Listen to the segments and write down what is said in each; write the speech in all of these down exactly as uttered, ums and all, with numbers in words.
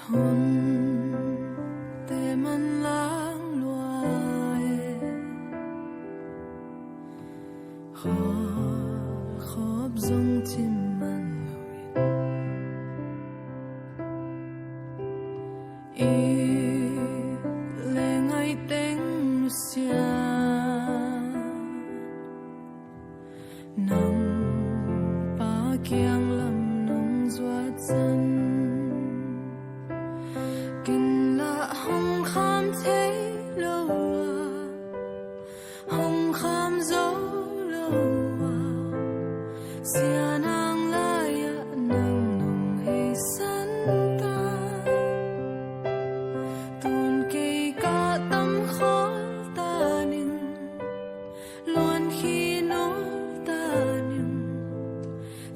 Hunte manlang lua e, kholkhop zong cim man lo in, it le ngaih teng nusia, nang Pa kiang lam nong zuat san, ken lah hong kham thei lo a, hong kham zo lo a, Sia Nang lai-ah nang nong heisan ta. Tun kei ka tam khawl ta ning, luan khin ul ta ning,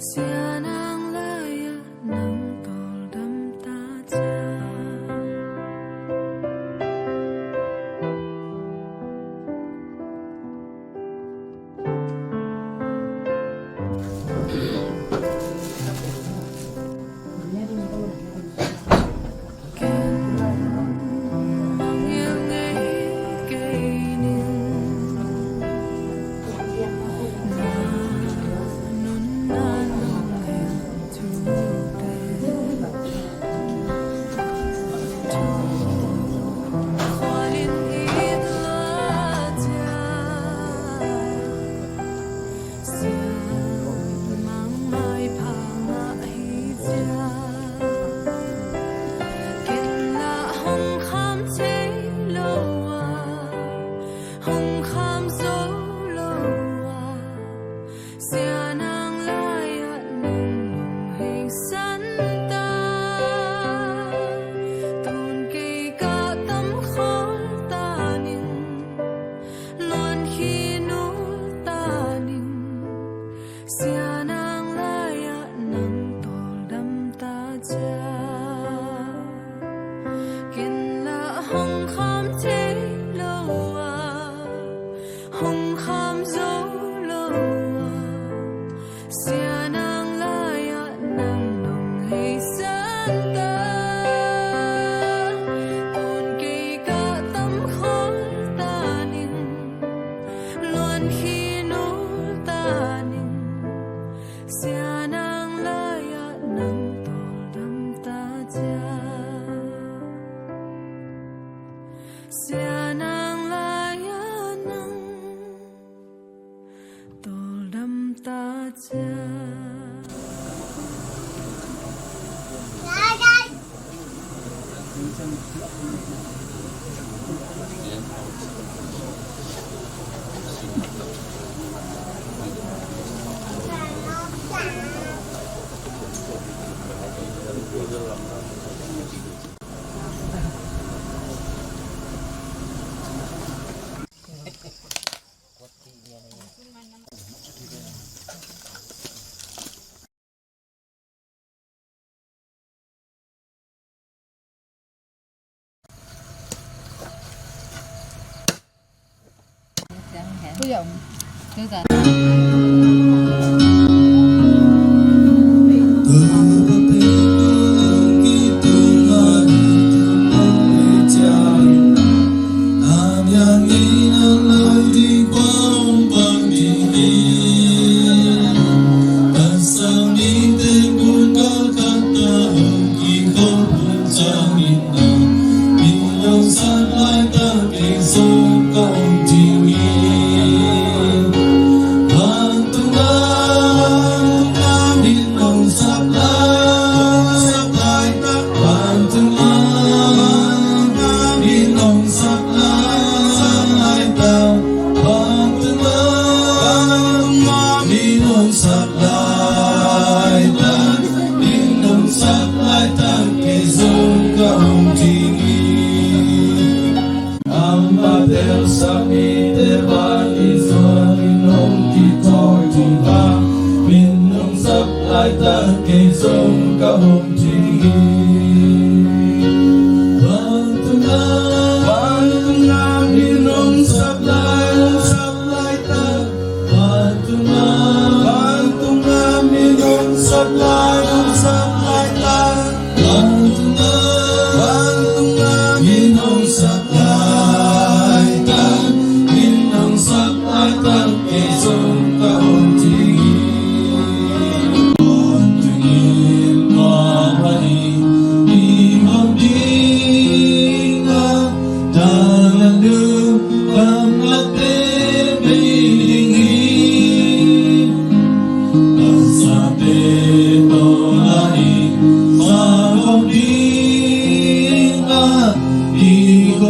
Sia Nang lai-ah nang tawldam ta ciang. Ken lah hong kham thei lo a, hong kham zo lo a, Sia Nang lai-ah nang nong heisan ta. Tun kei ka tam khawl ta ning, luan khin ul ta ning, Sia Nang lai-ah nang tawldam ta ciang. Ken lah hong kham thei lo a, hong kham zo lo a, Sia Nang lai-ah nang nong heisan ta. Tun kei ka tam khawl ta ning, luan khin ul ta ning, Sia Nang lai-ah nang tawldam ta ciang. Sia Nang lai-ah nang tawldam ta ciang.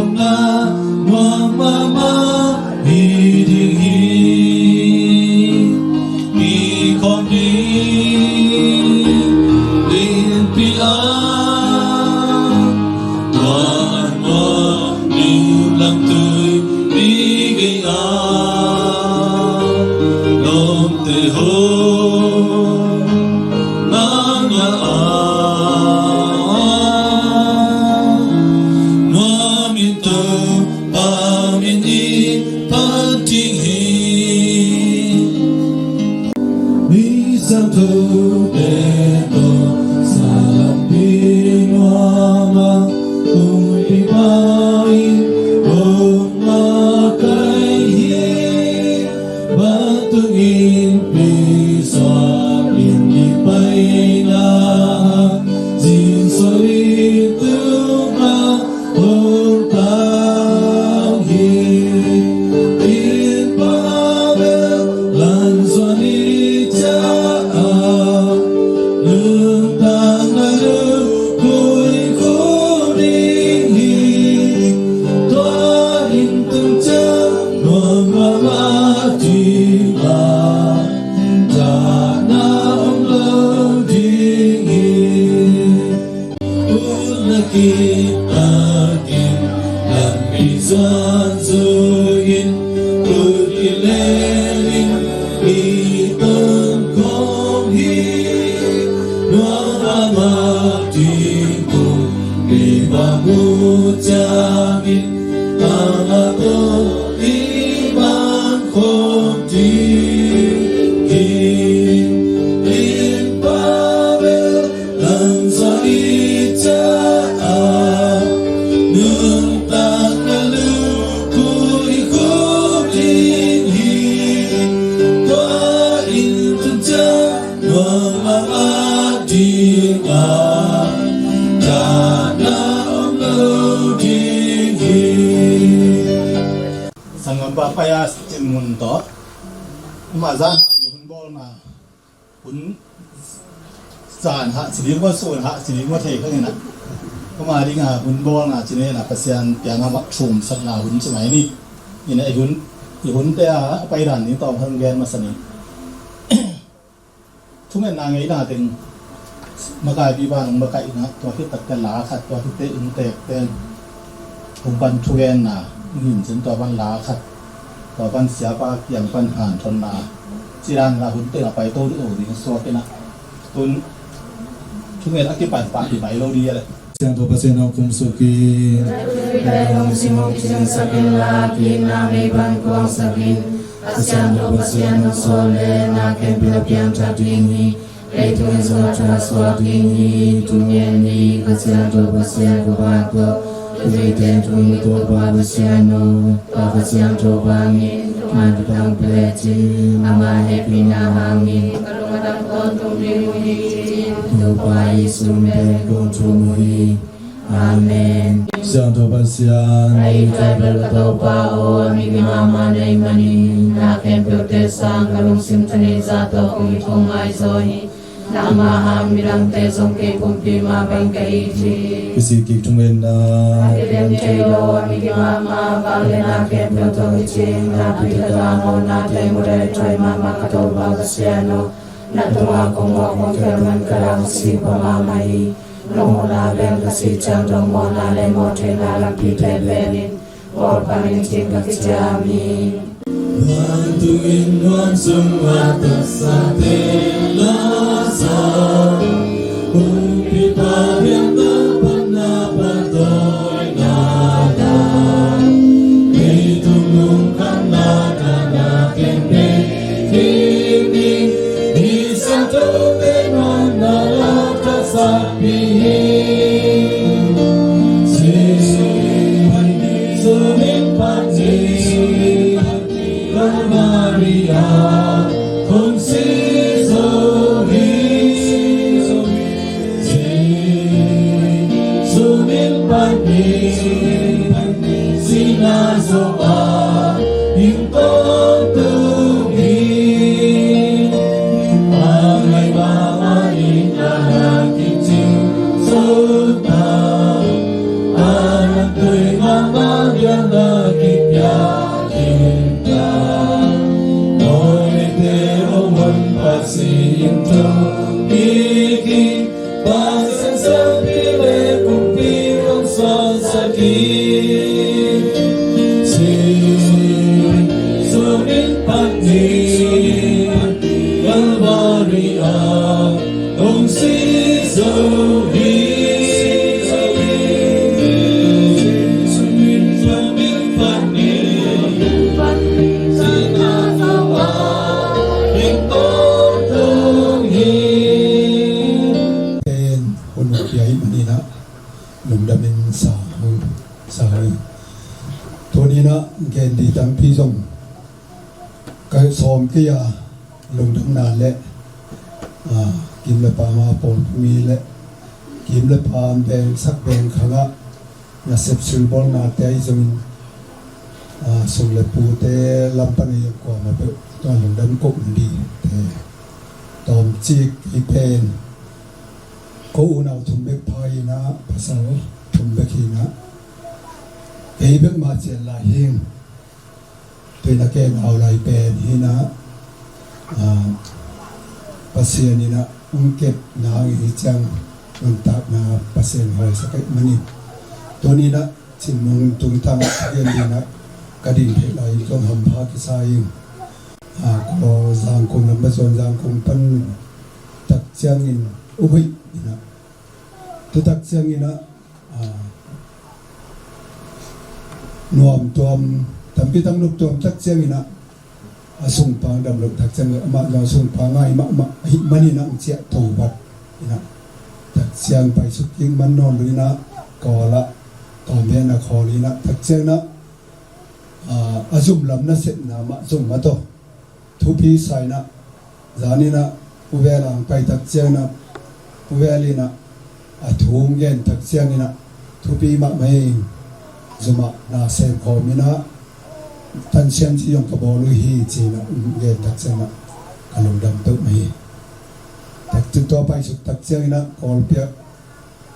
Nuam mahmah hi ding hi. Mi khawm ding lianpi ah, tua nuam nih lamtui ni gei a lawmte ho, nang la a nuam in Topa min i phat ding hi. Mi siangthote tawh sa lampi nuam a, Kumpipa in hong makaih hi. Vantung innpi suak in i paina, zingsual i tungah hong tang hi. Innpa bel lansuan i ciah a, nuntakna lukhu i khum ding hi. Tua inn tung ciang nuam mahmah ding a, dahna om lo ding hi. Ut na kitakin lampi zuan zui in, ut kilelin i tun khawm hi. Nuam mahmah ding Kumpipa mu ciangin, ama tawh i man khawm ding hi. Innpa bel lansuan i ciah a, nuntakna lukhu i khum ding hi. Tua inn tung ciang nuam mahmah ding a, dahna om lo ding hi. Sanggampa Pai a cin mun tawh, amah zan a ni hun bawlna, hun zan hah ci ding maw, sun hah ci ding maw thei kha ngei na. Kama ding a hun bawlna ci nei na, Pasian piang a va thum sakna hun ci mai ni. Ina i hun, i hun te a pai dan ding tawm hong gen masa ni. Thungetna ngeina teng makaipi ban hong makaihna, tua khit takteh la khat, tua khit teh inntek ten hong pan thugenna, hong hin cin tua pan la khat, tua pan siapa kiang pan hanthonna, ci dan la hun teng a pai to dih lo ding suak ina. Tun thunget a kipan pah hi mai lo dih a le. Siangtho Pasian hong kumsuk in, hong simuk cingsak in la, kihna mei pan kuangsak in. Pasian tawh Pasian hong sawl le na khempeuh a piangthak ding hi. Leitung in zong a thasuak ding hi. Tung ngen ni Pasian tawh Pasian ko pa tawh, tu vei teng tung ni Topa Pasian aw, Pa Pasian tawh bangin man tang pele ci, ama hehpihna hangin ka lung a dang tawntung ding uh hi. Topa Jesu min kong thum uh hi. Amen. Siangtho Pasian, a it bel ka Topa aw, a migi mahmah na hih manin na khempeuhte sang ka lungsim thaneih zah tawh kong it kong ngai zaw hi. Nangmah hang midangte zong kei pumpi mah bang ka it hi. Kisik kik thungetna. A kidem thei lo a migi mahmah, vangliatna khempeuh tawh kicing na pi takah a mawhnate mu daih thuai mahmah ka Topa Pasian aw, na tungah kong mawh kong khel man ka dang sik pah mahmah hi. Nong mawhna bel ka sih ciang dong mawhna le mawh theihna lampite pen in bawl pan in cin ka kiciam hi. Vantung in nuam sungah taksate la sa, Kumpipa biakna panna phatawina dan, leitung lungkhamna dahna khempeuh khin in, i siangthote nuamna la thasakpih hi. Jesu min pan, Jesu min pan, Maria hong si zo hi. Jesu min pan, Jesu min pan, sihna zawh a hing tawntung hi. A ngai mahmah in a na kicing zo ta, a na tui mahmah Pen hun uh pia ih maninah lungdamin sa hang sa hang. Tuninah gen di tampi zong ka sawm kei a lungdamna le, ah, kim le pam a pawlpumi le kim le pam bengsak bengkhangah nasep silbawlnate ahi zongin, ah, sung le pute lam pan ahi zong kuamah peuh tua lungdam koh dite tawmcik hi pen. Ko unau thum bek pha inah pasal thum bek hinah kei bek mah cian lai hing. Tuinah kei nau lai pen hinah, ah, Pasian inah ung kep nang hi ciang nuntakna Pasian hoi sa kei manin tuninah Chinmung tungtang gen dinah ka din theih lai zong hampha kisa ing. Ah, ko Zangkong lam Bazuan Zangkong pan tak ciangin uhuih inah tu tak cianginah, ah, nuam tuam tampi tang nup tuam tak cianginah a sungpang dam loh tak ciang amah zong a sungpang ngai mahmah ahih maninah ang ciah to vat inah tak ciang paisuk kik man nawn lo inah kawlah tawm hen a khawl inah tak cianginah, ah, a zumlam nasepna mah zong mah tawh thupi sa inah zaninah Pu Vel ang pai tak cianginah Pu Vel inah a thu hong gen tak cianginah thupi mahmah hi. Zumah na sem khawm inah tansiam ci zong ka bawl uh hi cinah hong gen tak cianginah ka lungdam peuhmah hi. Tak ci tua paisuk tak cianginah kawlpiak,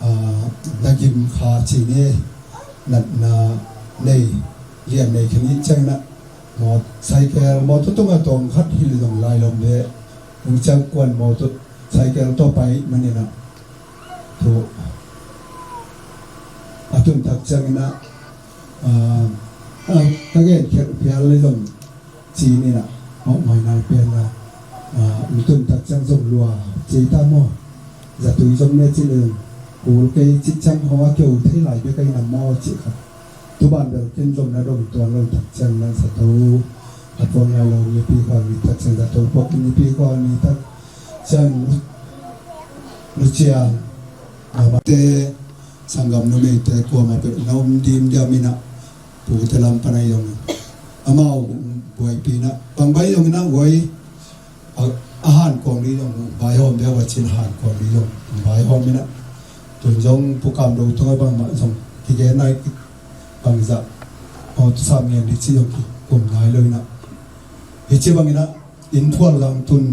ah, na gim kha ci ni natna nei lian nei kha ni cianginah maw cycle mawtaw tungah tawng khat hi le zong lai lom ve. Ung ciang kuan mawtaw cycle tawh pai maninah thu a tun tak cianginah, ah, ah, ka gen khiat phial le zong ci ninah mawhmai nai pianna, ah, mi tun tak ciang zong lua ci ta maw? Zatui zong ne ci le kul kei ci ciang hong a keu thei lai bia kai na maw ci kha. Tuban bel ken zong na dong tuan lo tak ciang na zato a puang lai lo nipi khual ni tak ciang zato puak nipi khual ni tak ciang nu ciang, ah, mate sanggam numeite kuamah peuh na um dim diam inah pute lam pan ahi zong amau buaipi inah bangbai zong inah huai a, a hankuang dih zong vai hawm deuh a cin hankuang dih zong vai hawm inah tun zong pukam do tungah bangmah zong kigen nai bangzah aw tusam ngen dih ci zong kikum nai lo inah hi ci bang inah inn phual gang tun,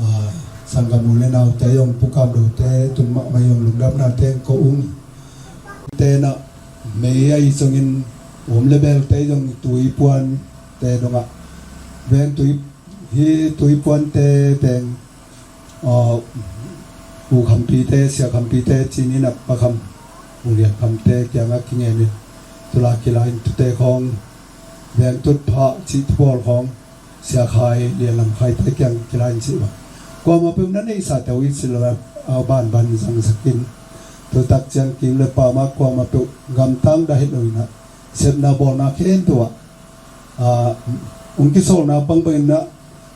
ah, sanggam u le naute zong pukam dote tun mahmah zong lungdamnate ko ung. Tenah mei ahi zongin um le belte zong tui puante dongah veng tui hi tui puante teng, ah, u khampite sia khampite cinin a pakham u lian khamte kiangah kingenin tula kila in tute khawng veng tut phah cih thupawl khawng sia khai lian lam khaite kiang kila in cih bang kuamah peuh na neihsa teu in silo a banban zangzakin tutak ciang kim le pama kuamah peuh gamtang dah het lo inah sepna bawlna khen tua, ah, ung kisawlna bangbang inah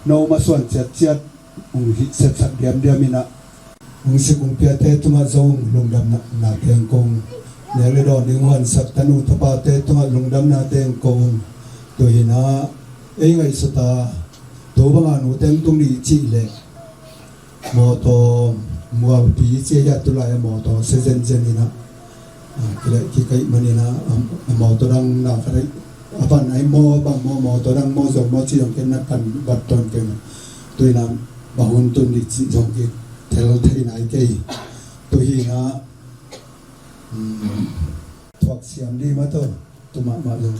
no masuan ciatciat ung hih sepsak diamdiam inah ung sik ung piate tungah zong lungdamna teng kong nek le dawn ding huansak tanu tapate tungah lungdamna teng kong tuhinah ei ngaihsuta tu banga nu teng tung dih cih leh mawtaw mualpi cia hiat tulai a mawtaw sia zenzen inah, ah, kileh kikaih man inah, ah, a mawtaw dang na ka rei a pan ai maw bang maw mawtaw dang maw zong maw ci zong ken na kan bat ton ken tuinah bang hun tun dih ci zong ki tel thei nai kei tuhinah, um, thuak siam dih mataw tu mahmah lo.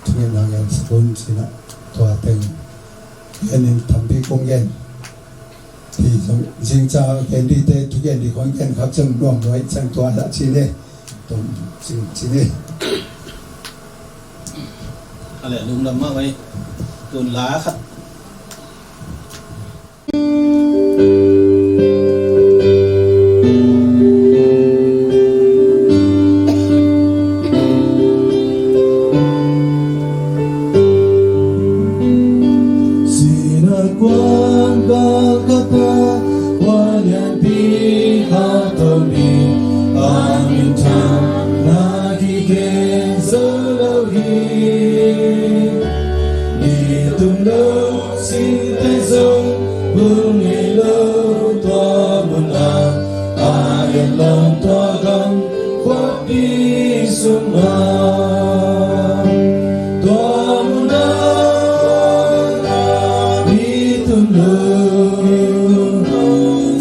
Thungetna ngen sakun sinah tua teng genin tampi kong gen. Hi zong zingca gen dihte thugen dih kong gen khak cang nuam nuai cang tua dah ci le. Tua Cin, cin ei. Ale, lungdam mahmah ei. Tun la khat. Sinakuan Golgotha, khualianpi khat om hi, a minthanna kigen zo lo hi. Ni tum lo, sinte zong bung nei lo, tua munah a et lawm tua gam khuapi sungah. Tua munah mi tum lo,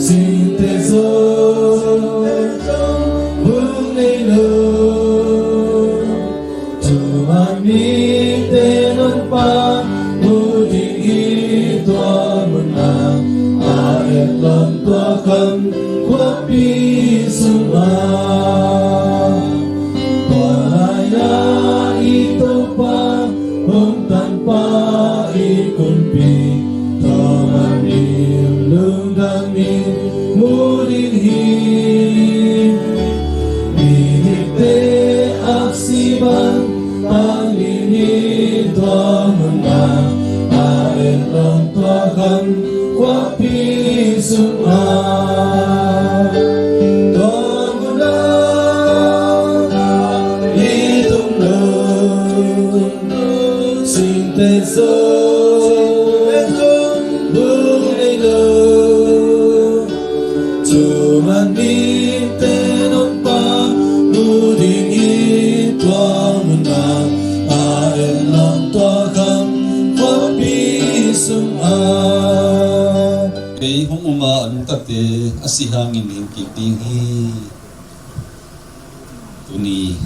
sinte zong bung nei lo. Thuman mite nuntak mu ding hi, tua munah a et lawm tua gam khuapi sungah. Tua lai-ah i Topa, hong tanpa i kumpi, thuman mite lungdamin mu ding hi. Mihingte aksi bang, tangni ni tua munah a et lawm tua gam khuapi sungah. Tua munah i tum lo, sinte zong bung nei lo. Thuman mite nuntak mu ding hi, tua munah a et lawm tua gam khuapi sungah. Kei hong um a, a nungtate a si hangin hing kik ding hi. Tuni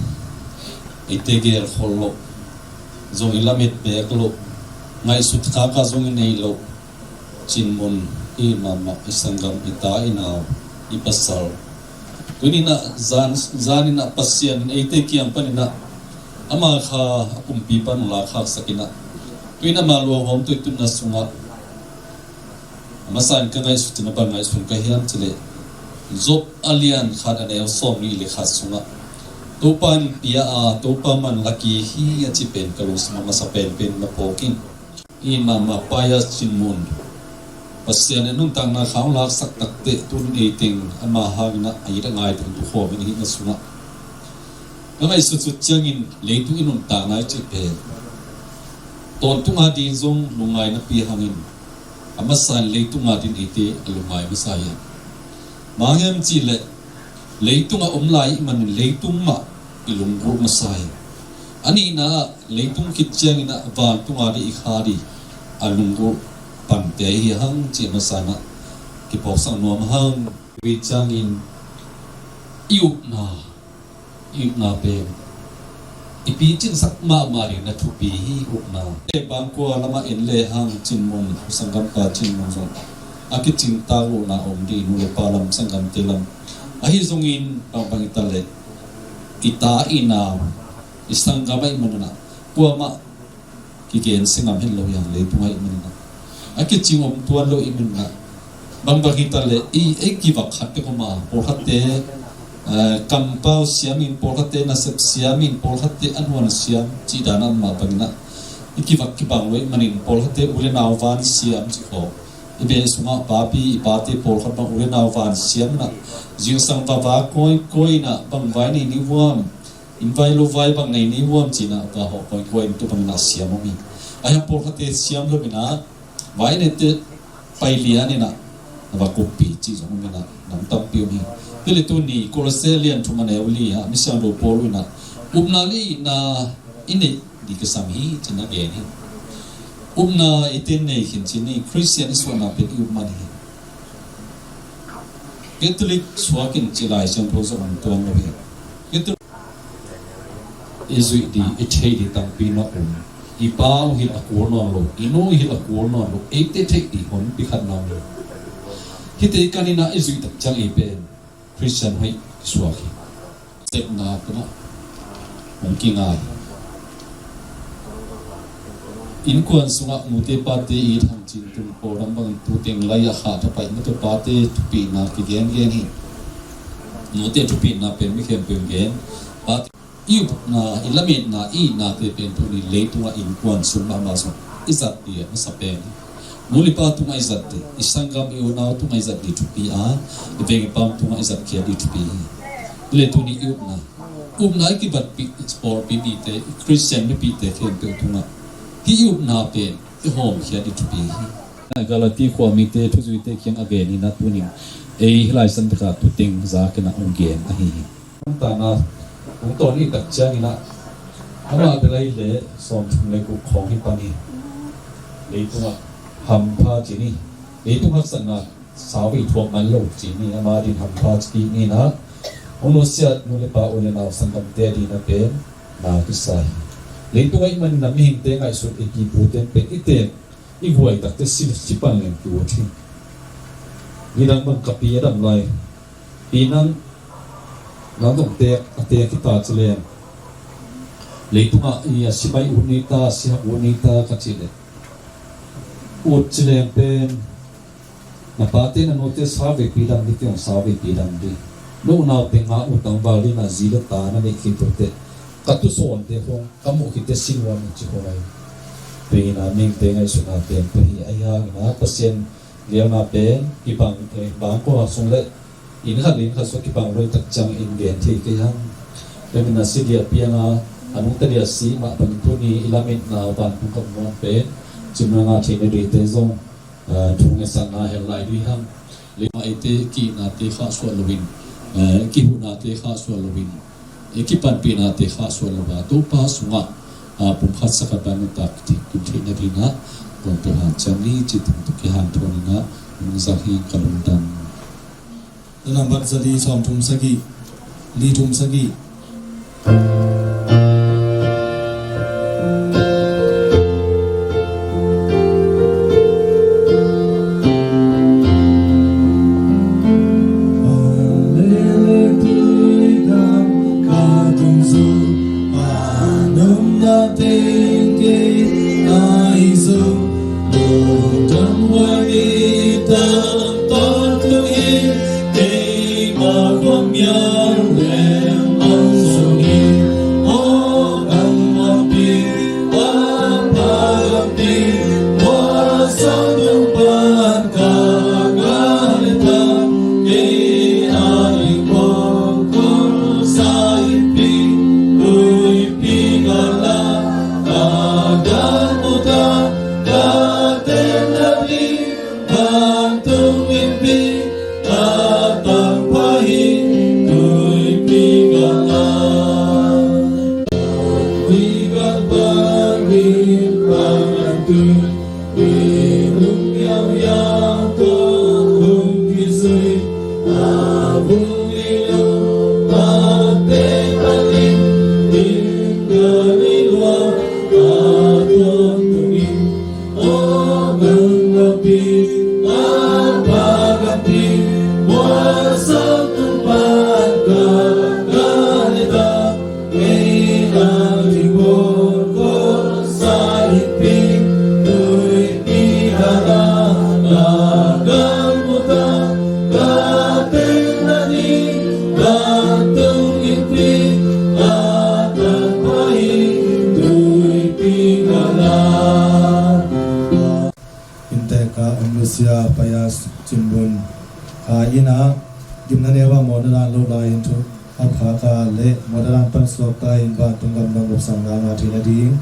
eite gel khol loh, zong i lamet bek loh, ngaihsut khak a zong i nei loh Cin Mun hi mahmah, i sanggam, i ta, i nau, i pasal. Tuni in ah zan, zan in ah Pasian in eite kiang panin ah ama kha a kumpi pan hong lakhaksak in ah, tuni in ama luahawm tuitutna sungah a masa in ka ngaihsut in a bang ngaihsun ka hiam cih leh, Job a lian khat, a neu sawmnih le khat sungah Topa in pia a, Topa man la kik hi a cih pen ka lungsim a masa penpen na phawk in. Hi mahmah, Pa Cin Mun, Pasian in nuntakna kha hong laksak takteh, tuni in ei teng ama hangin ah a it a ngai teng tukhawm in, hih na sungah ka ngaihsutsut ciangin leitung i nuntakna i cih pen tawntung a ding zong lungngainapi hangin, a masa in leitung a ding eite a lungngai masa hi. Bang hang hiam cih leh leitung a om lai i hih manin leitung mah i lunggulh masa hi. A nihna ah leitung khit ciangin ah vantung a ding i kha ding a lunggulh pante hi hang cih a masa in ah kiphawksak nuam hang. Tua ciangin i upna, i upna pen i picingsak mahmah ding na thupi hi, upna. Bangkua lamah en le hang Cin Mun, hong sanggampa Cin Mun zong a kicingtak lohna om ding, nu le pa lam, sanggamte lam. Ahi zongin bangbang hi ta leh i ta, i nau, i sanggam ahih manin ah kuamah kigen sia ngam het lo hi hang, leitung ahih manin ah a kicing om tuan lo i hih manin ah. Bangbang hi ta leh i, ei kivak khat pek om a, pawlkhatte, eh, kampau siam in, pawlkhatte nasep siam in, pawlkhatte a nuan siam cih dan a om mah bangin ah i kivak kibang lo i hih manin pawlkhatte u le nau van siam cih khawng, i beh sungah papi, i pate pawlkhat bang u le nau van siam in ah, zingsang vava kawikawi in ah, bang vai nei ni vuam, inn vai lo vai bang nei ni vuam ci-in ah, va hawh kawikawi in, tua bangin ah siam om hi. Ahi hang pawlkhatte siam lo in ah, vai neite pai lian in ah, a va kuppih cih zong om in ah, nam tampi om hi. Tua leh tuni Kolose lian thum, a neu li ah, misiangtho Paul in ah, upna le itna i neih ding kisam hi ci-in a gen hi. Upna eite nei khin ci-in, Khristian i suahna pen i up man hi. Catholic suak in ci Lai Siangtho zong om tuan lo hi. Catholic i zuih ding, i theih ding tampi na om. I pa hong hilh a kul nawn lo, i nu hong hilh a kul nawn lo, eite theih ding honpi khat na om hi. Hihte i kan in ah i zuih tak ciang ei pen Khristian hoih i suak hi. Sepna pen ah hong kingai. Innkuan sungah nute pate it hang cin tun pawldam bangin tu teng lai a khah thapai na tu pate thupina kigengen hi. Nute thupina pen mi khempeuh gen. Pate i upna, i lametna, i itnate pen tuni leitungah innkuan sung mahmah sung i zat dih a masa pen hi. Nu le pa tungah i zat dih, i sanggam i unau tungah i zat dih thupi a, i veng i pam tungah i zat khia dih thupi hi. Hi le tuni i upna, upna i kibatpih i pawlpi mite, i Khristian mipite khempeuh tungah hih i upna pen i hawmkhia dih thupi hi. Galati khua mite thuzuite kiang a gen hi na tunin ei hih lai san takah tu teng za kei na hong gen ahi hi. Hong tana hong tawn i tak ciangin ah, amah bel ahi le sawmthum le guk khawng hi pan hi. Leitungah hampha cin hi. Leitung haksatna sauvei thuak man lo cin hi. Ama din hampha ci kik ni na. Hong nusiat nu le pa u le nau sanggamte a din a pen na kisa hi. Leitungah i manin a mihingte ngaihsut i pipute pen i tek i guai takte si, si pan leng kiut hi. Nidang bang ka pi a dam lai. Pi nang, nang dong tek, a tek kita ci leng. Leitungah i a si bai ut ni ta, si hak ut ni ta ka ci leng. Ut ci leng pen, na pate na nute sauvei pi dam di, tiang sauvei pi dam di. No nau teng a ut tangval di na zi le ta na neih khit ute. Ka tusawnte khong, ka muh khit te si nuam ci khong ahi. Pi na mihingte ngaihsutna pen pen hi ahi hangin a Pasian liauna pen kibang, eh, bang ko a sung le inn khat le inn khat sung kibang loi tak ciang in gen thei kei hang. Pen na si dia piang a, a nungta dia si mah bang tuni i lametna vantung kam nuam pen cimna ngah theihna dite zong, ah, thu ngetsak na hel lai dih hang. Leimah eite kihnate khahsuah loin, eh, kihuhnate khahsuah loin, eh, kipanpihnate khahsuah lo a, Topa sungah, ah, pumkhat sakhat ban nuntak thei, kim theihna dingin ah, pumpi hanciam ni ci tungtuk kihanthawn in ah, nungzak hi ka lungdam. Nambat za li sawmthum sagih, li thum sagih. Inntek ah Amnesia Payas Cimbun kha in ah, gimna neu ah mawhna dan lo lai in thu a phak a leh mawhna dan pan suakta in vantung gam dong gupsakna ngah theihna ding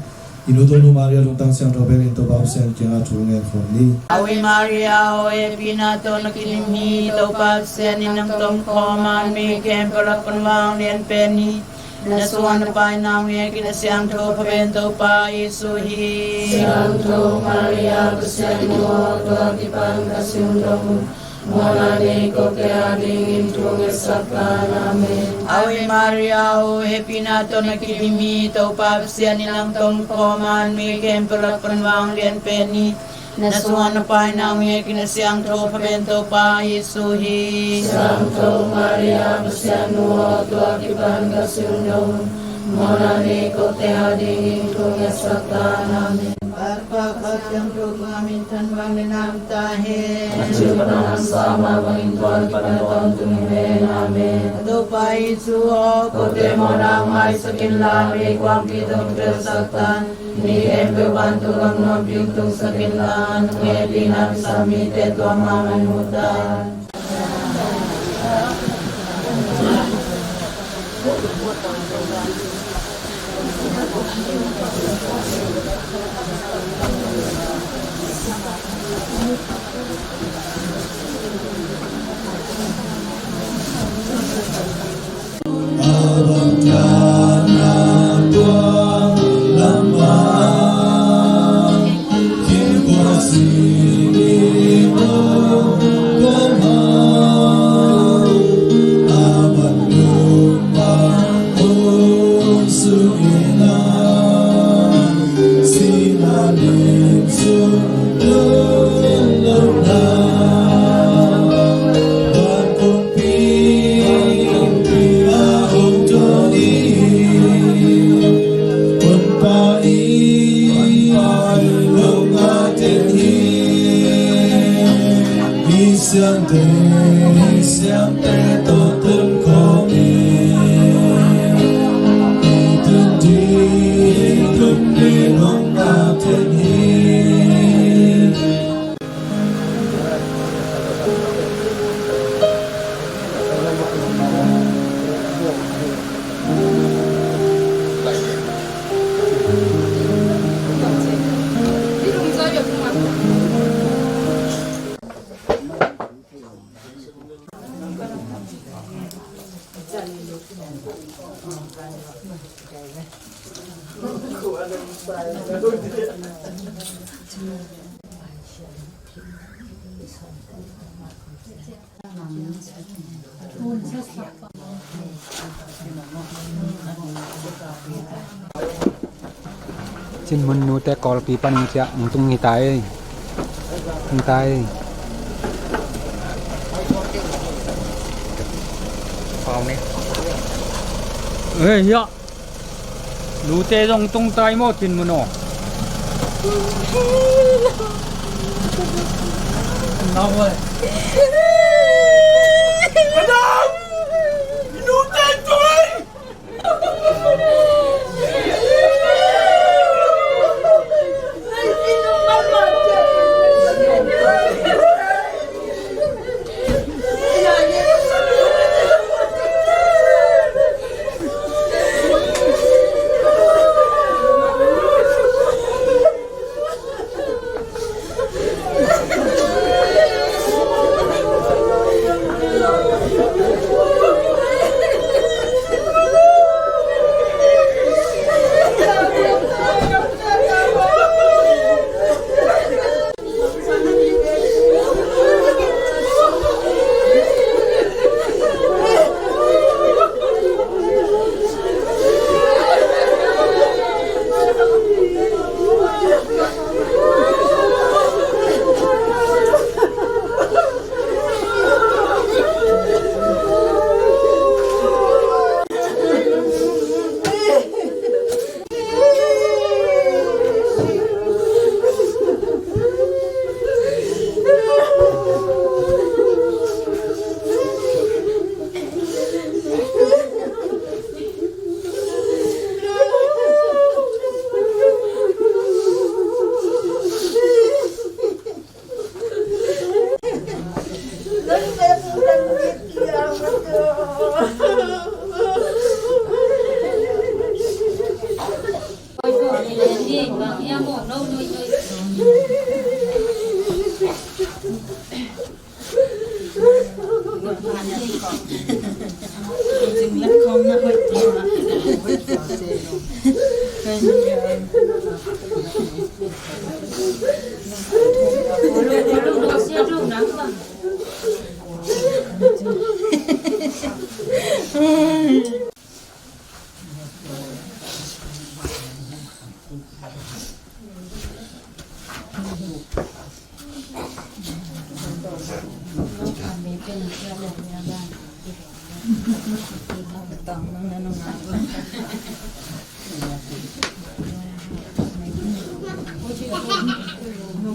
i nu tawh nu Maria lungtang siangtho bek in Topa Pasian kiangah thu ngen khawm ni. Ave Maria, aw hehpihna tawh na kidim hi, Topa Pasian in nang tawh kong khawm a, mi khempeuh lak pan vanglian pen hi. Na sungah na paina hong biak in a siangtho pha pen Topa Jesu hi. Siangtho Maria, Pasian nu aw, tua kipan ka sungdong mawhna nei ko kei a dingin thu ngetsak tan. Amen. Ave Maria, aw hehpihna tawh na kidim hi, Topa Pasian in nang tawh kong khawm a, mi khempeuh lak pan vanglian pen hi. Na sungah na paina hong biak in a siangtho pha pen Topa Jesu hi. Siangtho Maria, Pasian nu aw, tua kipan ka sungdong Mawhna nih kote adingin thungetsak ta in. Amen. Bawipa Kha Siangtho, bang hangin thuman bang in na om ta hen. Na cih pan a na sang mah bangin tua kipan na tawntung hi hen. Amen. Topa Jesu aw, kote mawhna ngaisak inla, meikuangpi zong telsak ta in. Mi khempeuh vantung gam nuampi hong tungsak inla, nang hehpihna kisam mite tua mah in mu ta in. Siangtho, siangtho tawh tung khawm in, i tun ding, i tun ding hong na teng hi. Cin Mun nute Kawlpi pan hong ciah hong tung hi ta ei. Hong ta ei. Ei, hiah. Nute zong tung ta ei maw, Cin Mun aw.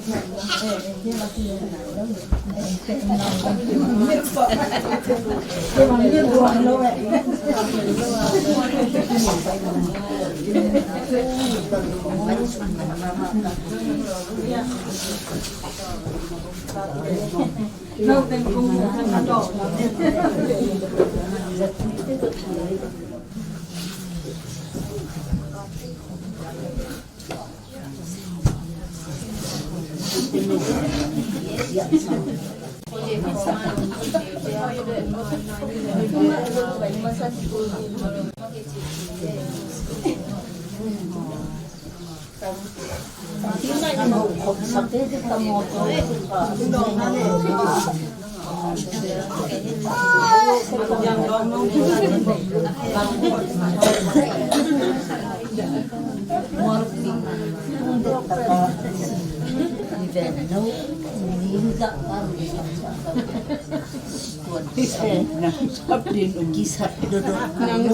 Nang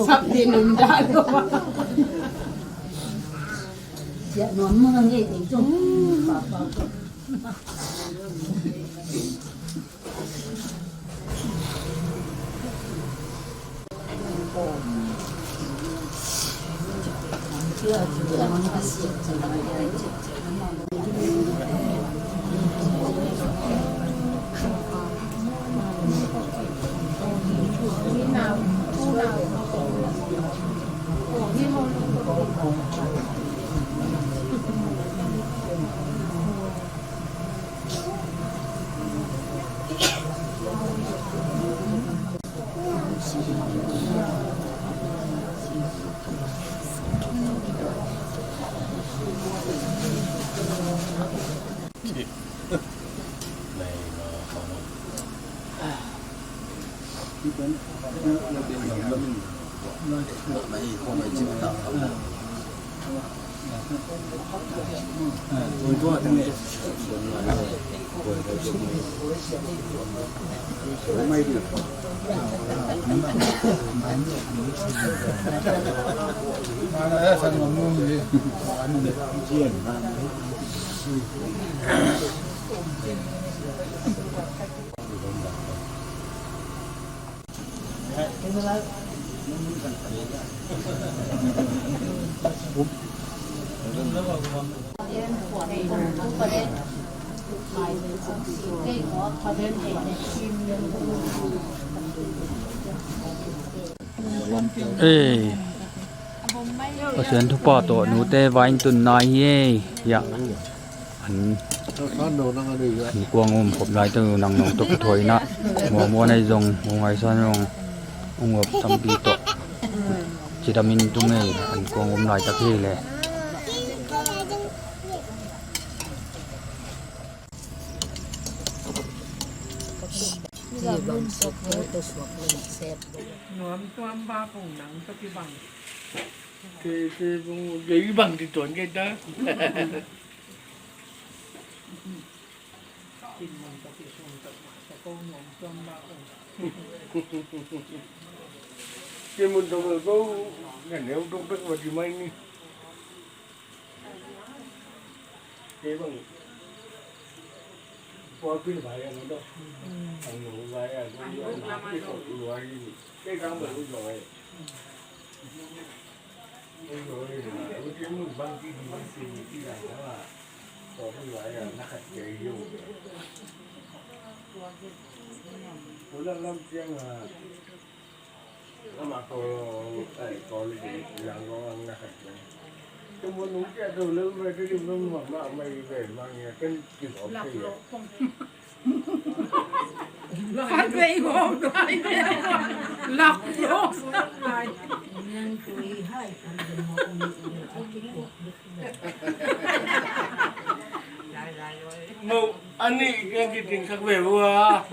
sap din um dah lo. Ei, Pasian thupha tawh nute vai in tun nai hi ei. Hiah an, an kuang um khop lai tawh nang nong tawh kithuaina muamua nei zong, mu ngaisan zong, ung up tampi tawh cidam in tung ei. An kuang um laitak hi le. Nuam tuam ba pung nang tawh kibang. Kei, kei bang, kei bang ti tuan kei ta. Kei mun tawh ko, na neu tuk bek va ti mai ni. Kei bang, pawlpi vai a na dawh. Ang nu vai a, ang nu vai a, kei kang bang lu zong ai. Lak lo. Khat vei ngawm lai. Lak lo. Mo, ani kiang kiting khat vei vua.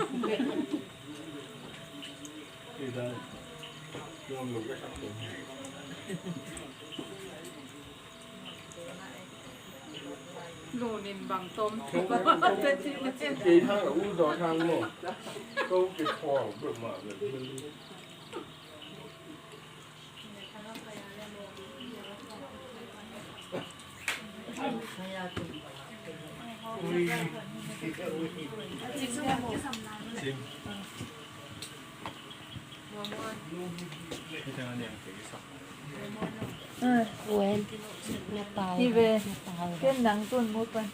Nunin bang tom. Kei thang a u zaw thang maw. Ko kei thuang bek mah bek. Wen, na pau, hi ve. Na pau. Ken nang tun mu pan.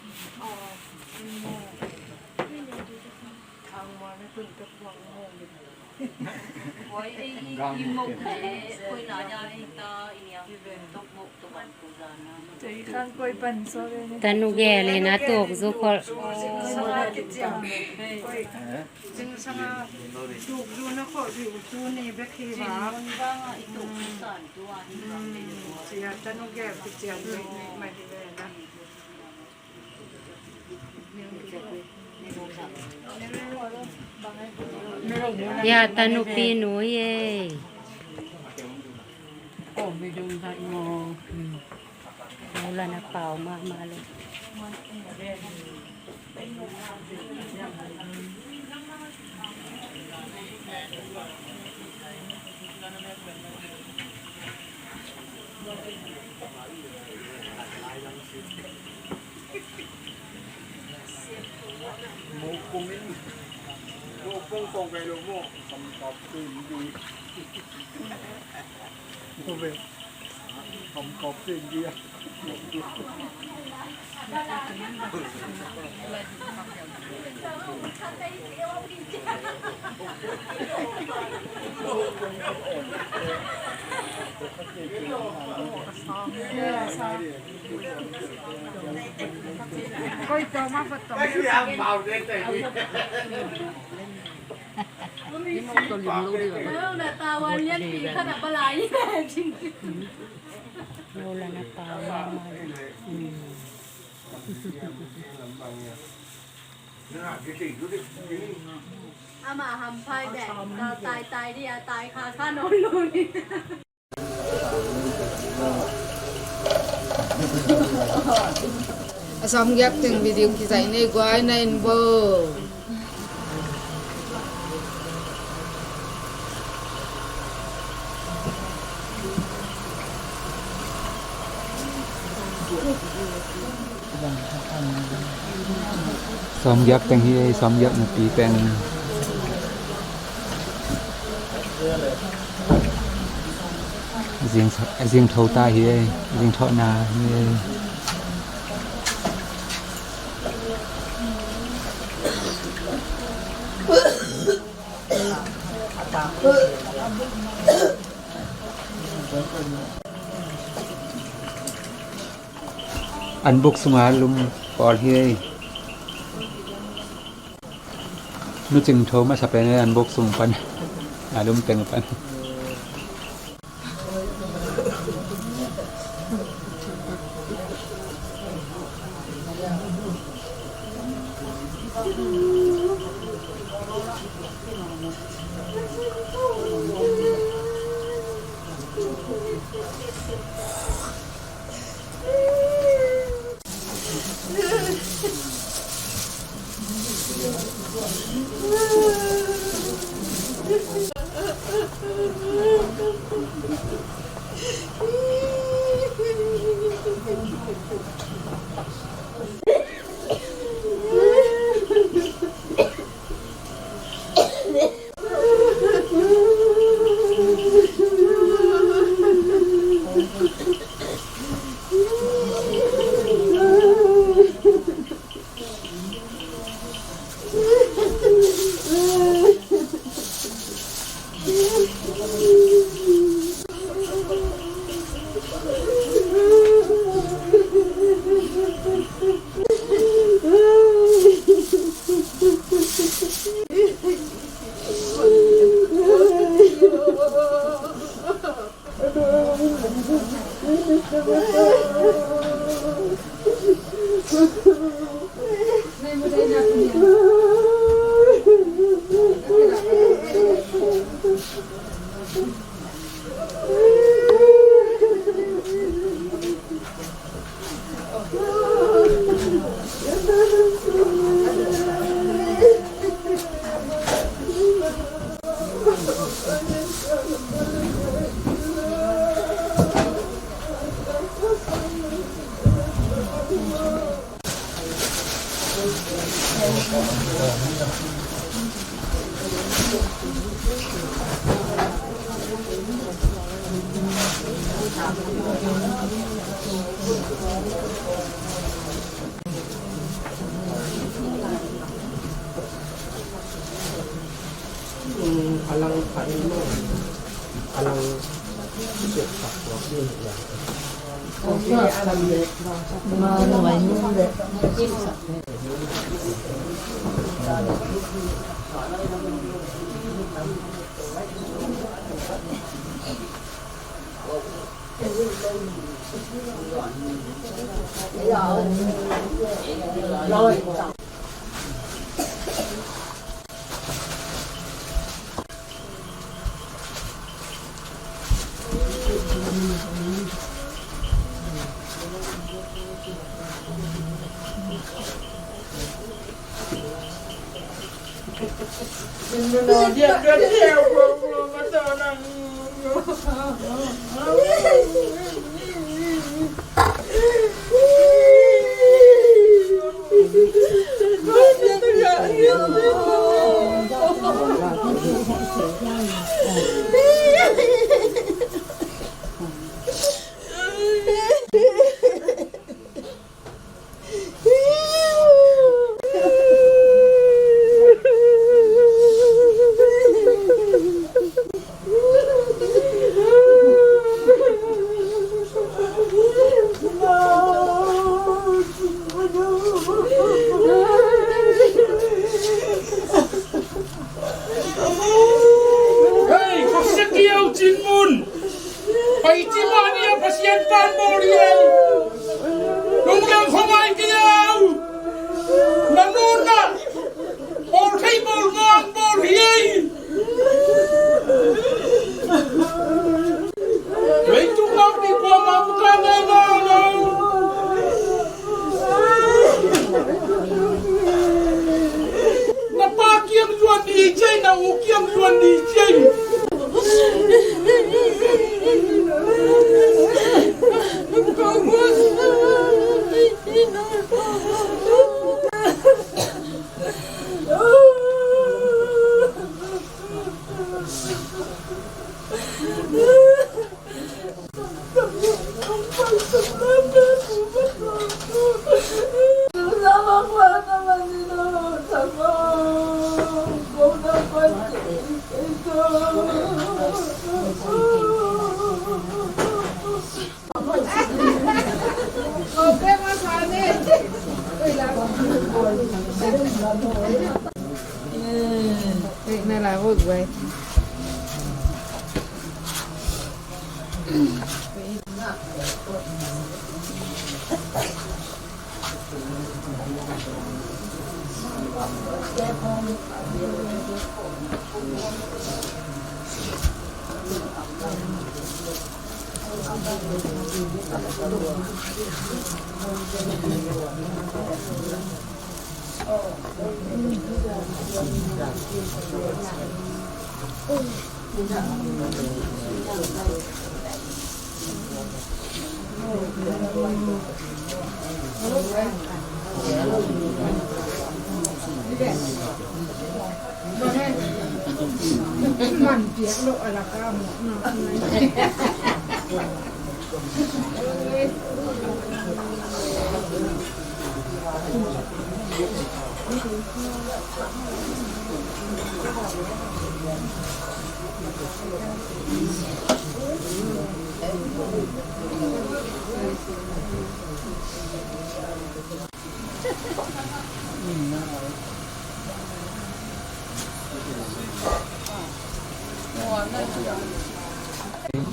Tanu gel in a tuk zu khol. Ya, tanu pi nu ye. Ko mi dung hat mo. Mula na pau ma ma lo. Ama hamphai bek, tai tai dia, tai kha kha nawn lo ni. A sawmgiat teng video kizaih nei guai na in bo. Sawmgiat teng hi ei, sawmgiat nupi teng. Zing, zing tho ta hi ei, zing tho na hi ei. An buk sunga lum pawl hi ei. Nu Cing Tho masa pen an buk sung pan, a lum teng pan. Hei, ko sia kiau cin mun. Pai ci mah ni a Pasian pan bawl hi ei. Lungdam khuamai kiau. Na nunna bawl thei bawl ngang bawl hi ei. Leitung lam ni kuamah ka ngei ngau lo. Na pa kiang zuan ni cei, na u kiang zuan ni cei.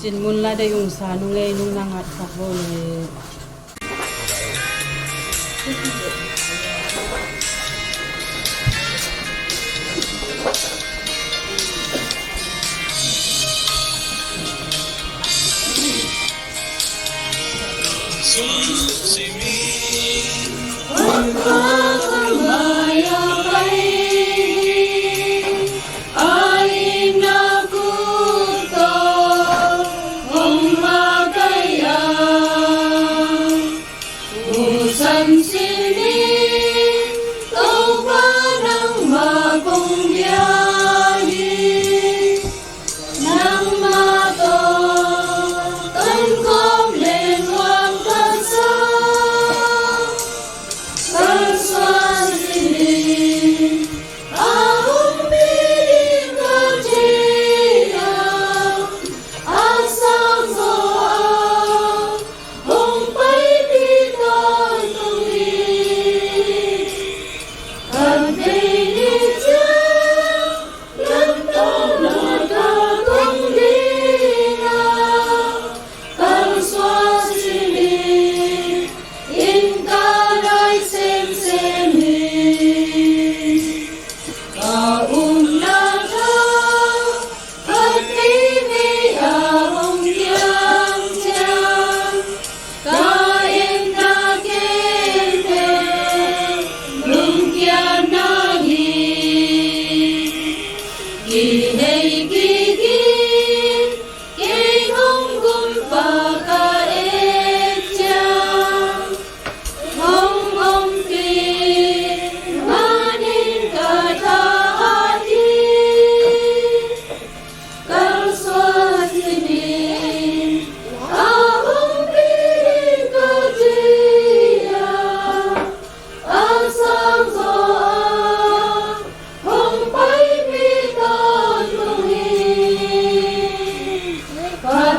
Cin mun la dei ung sa nung ei, nung na ngat kha bo le.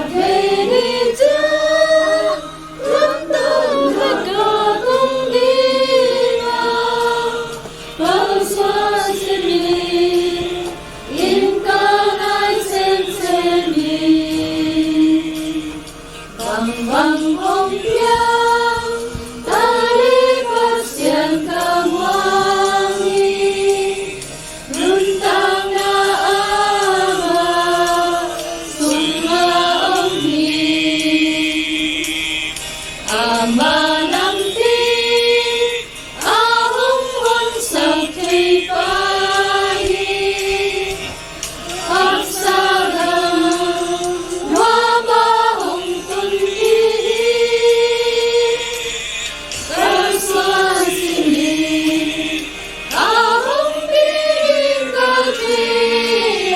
Thei ni ciang lamdang na ka tung ding a, Pasua simi in ka ngai semsem hi. Bangbang hong piang ta le Pasian ka muang hi. Nuntakna ama sungah om hi. Ama nampi a hong honsak thei pa hi. Haksa dang nuam a hong tun hi. Ka suan simi a hong bi ding ka thei a,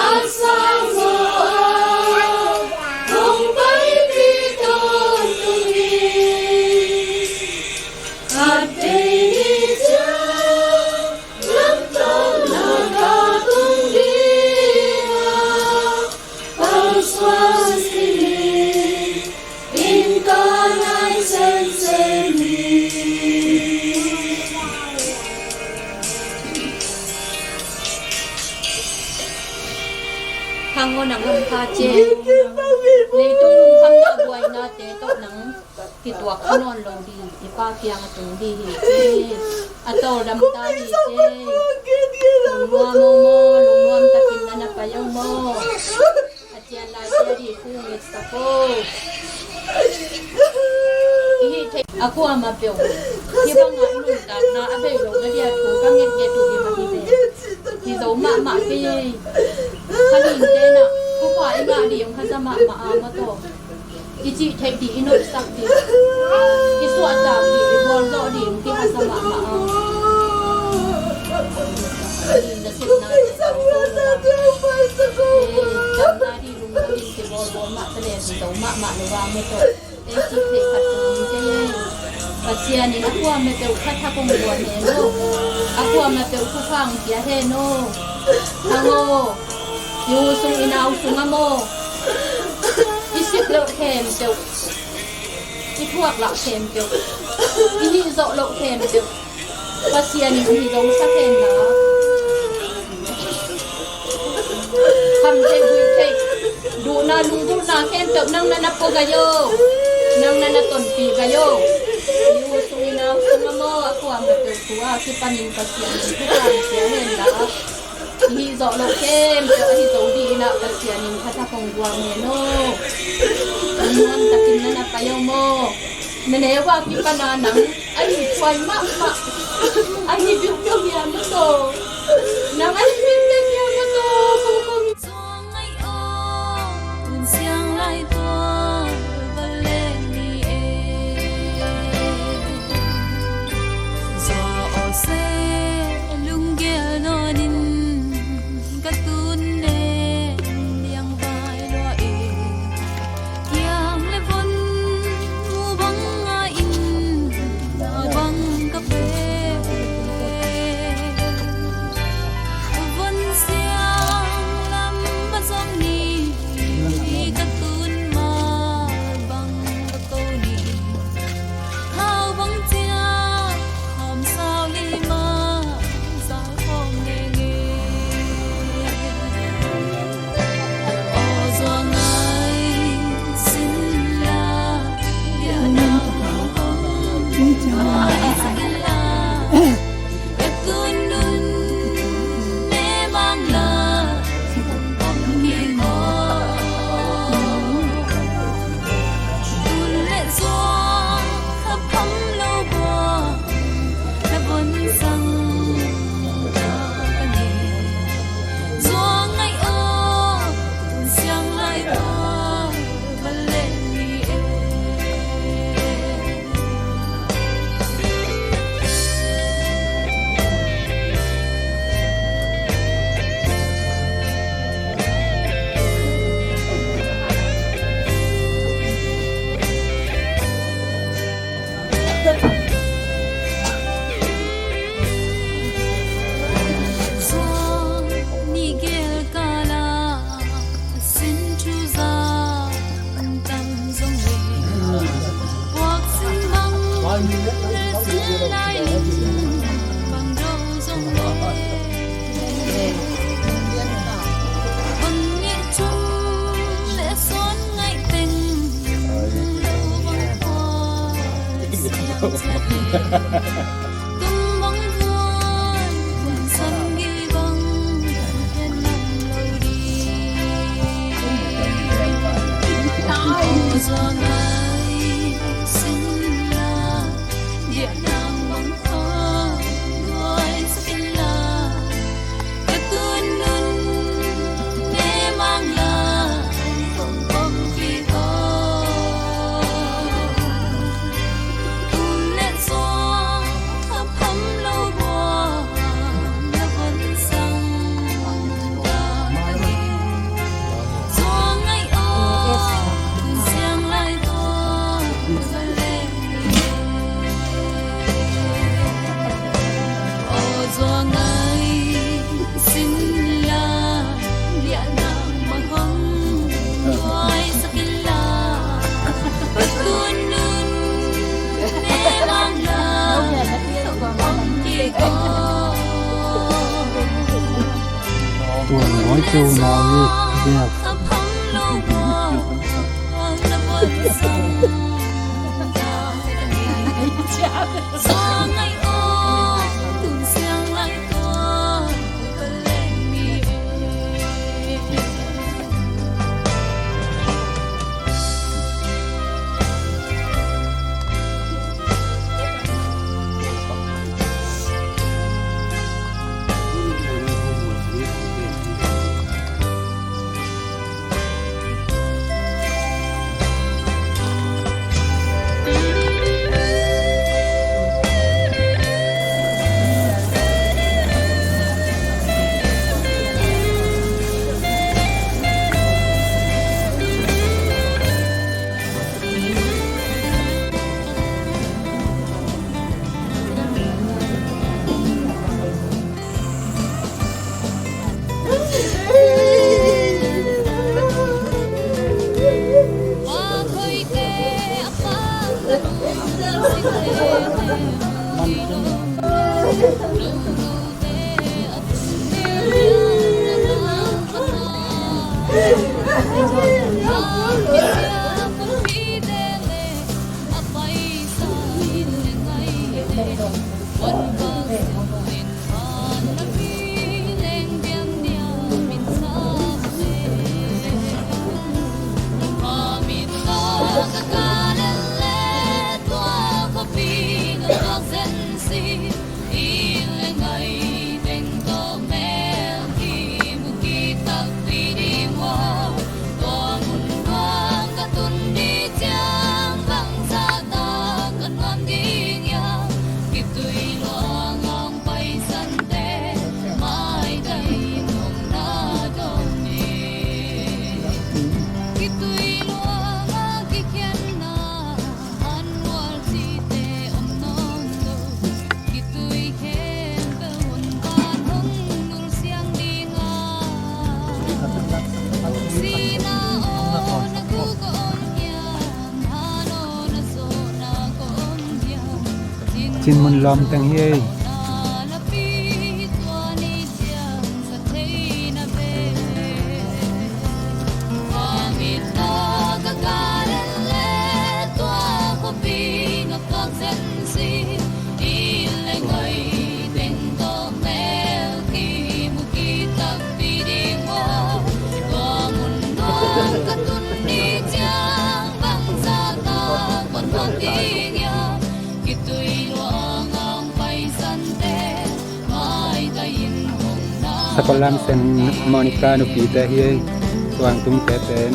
a sang zaw a hong paipih tawntung hi. Khatvei ni ciang lamdang na ka tung ding a, Pasua simi in ka ngai semsem hi. Khang aw, nang hampha ci e. Leitung lungkhamna buainate tawh nang kituak nawn lo ding, i Pa kiang a tung ding hi ci e. A tawldam ta hi ci e. Lungnuam aw maw, lungnuam takin na na pai aw maw. A cian lai ci a ding thu ngetsak aw. I hih theih a kuamah peuh hih bangah nuntakna a bei lo na dia thu ka ngetnget uh hi mah hi ve. Hi zo mahmah kei. Kha ninte na khuakha i ngah ding kha za mahmah a, maw taw. I cih theih ding, i nopsak ding, i suahtak ding, i bawlzawh ding kihasa mahmah a. Nasepna ding, damna ding, lungdam ding kibawlbawl mah ta leh hi zo mahmah lo a, maw taw. Ei cih theih khat tung kei. Pasian in a kuamah peuh kha thak hong guan hen aw. A kuamah peuh khuakha hong pia hen aw. Khang aw, i u sung i nau sung a maw, i sik loh khempeuh, i thuak lah khempeuh, i hih zawh loh khempeuh Pasian in hih zong sak hen la. Kham theih, guih theih, duhna, lunggulhna khempeuh nang na na pua gai aw. Nang na na tonpih gai aw. I u sung i nau sung a maw, a kuamah peuh thu a kipanin Pasian in thupha hong pia hen la. I hih zawh loh khempeuh ahi zo dingin ah Pasian in kha thak hong guan hen aw. Lungnuam takin na na pai aw maw. Na neu a kipan a nang ahi thuai mahmah, ahi biuhbiuh hiam maw taw. Nang ahi biuhbiuh hiam maw taw. Kong kong. Zuang ngai aw, tun siang lai tua bal leng ni e. Zuang aw se, lunggel nawnin ka tun ne, liang vai lua e. Kiang le von mu bang a inn a bang ka pe. Tuan ngoi tu ngoi ni. Cin mun lawm teng hi ei. Sakol lam sen Monica nupite hi ei, tuang tung te pen.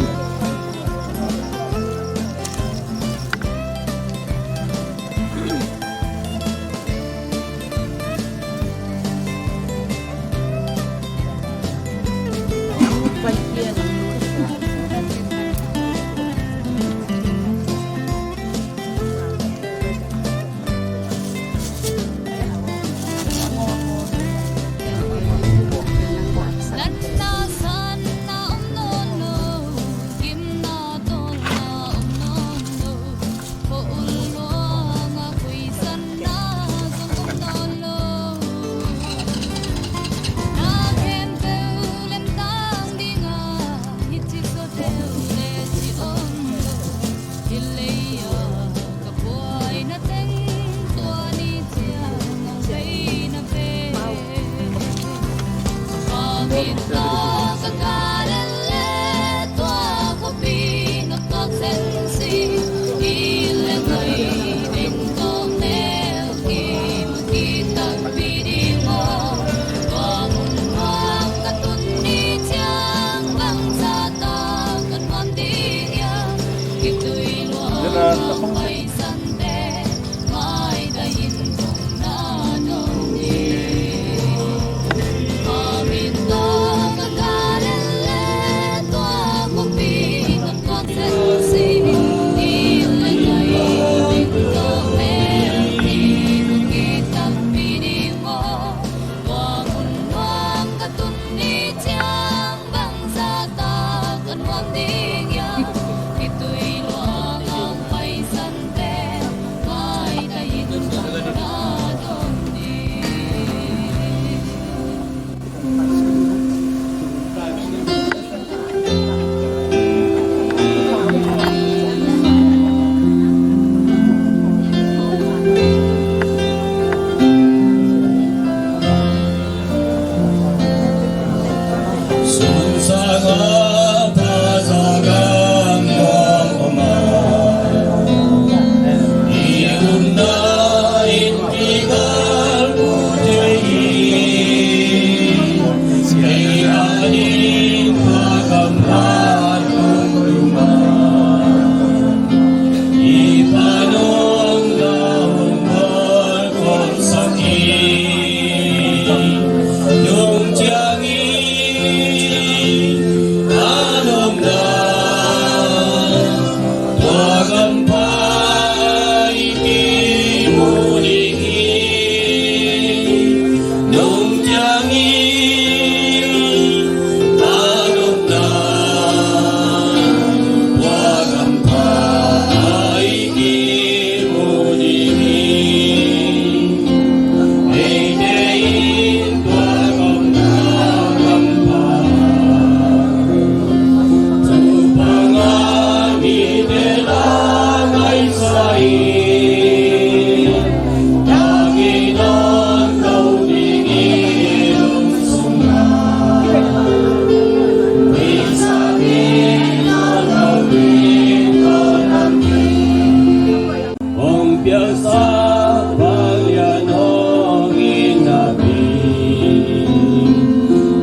Hong piangsak vanglian hong it napi,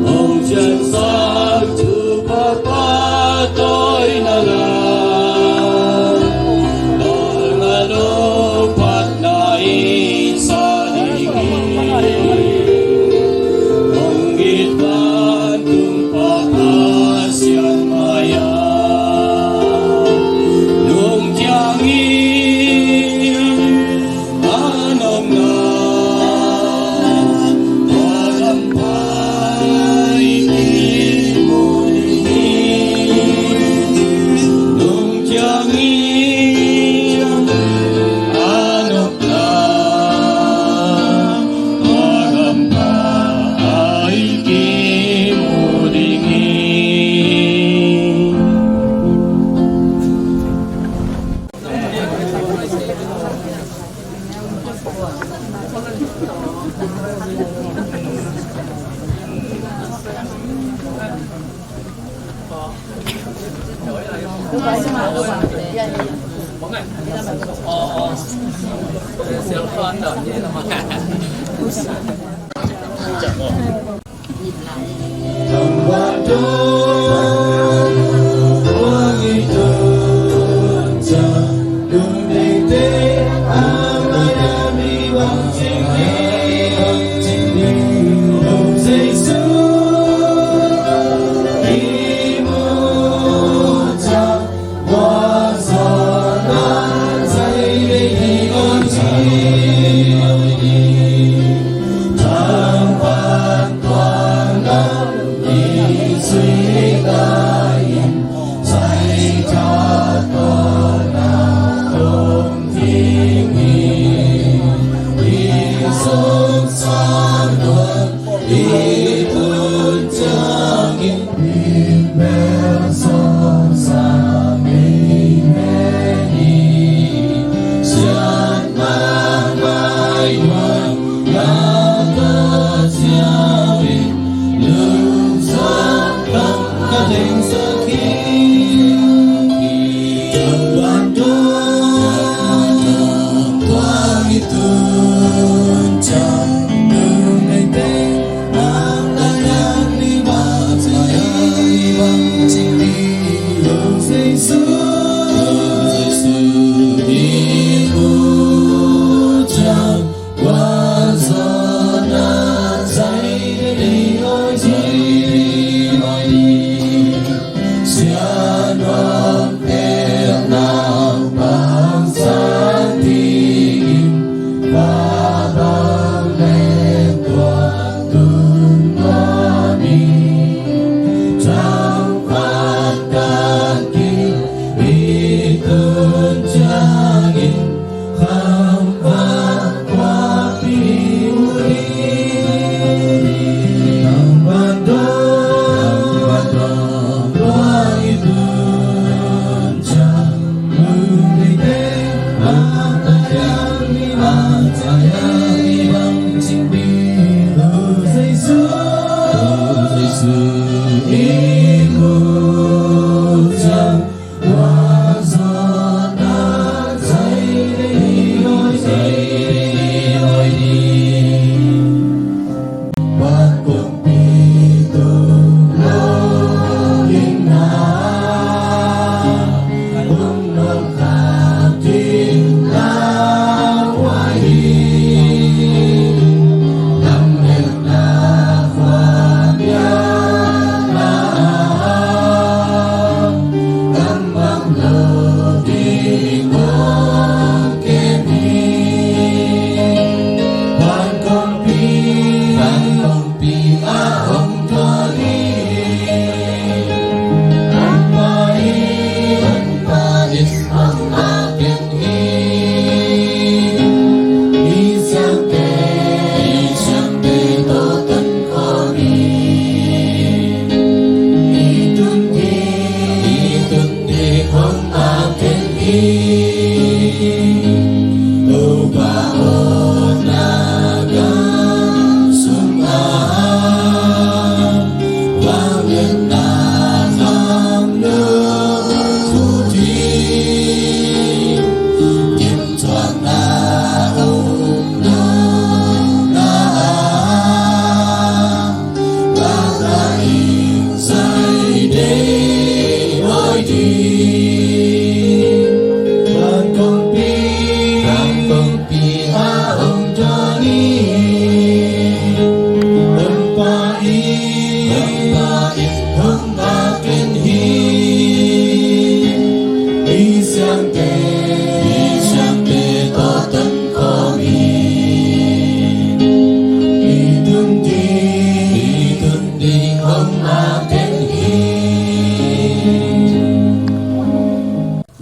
hong ciangsak thupha pahtawi na la, tawlnga lo phatna i sa ding hi. Hong it vantung Pa Pasian mai-ah lungkia in.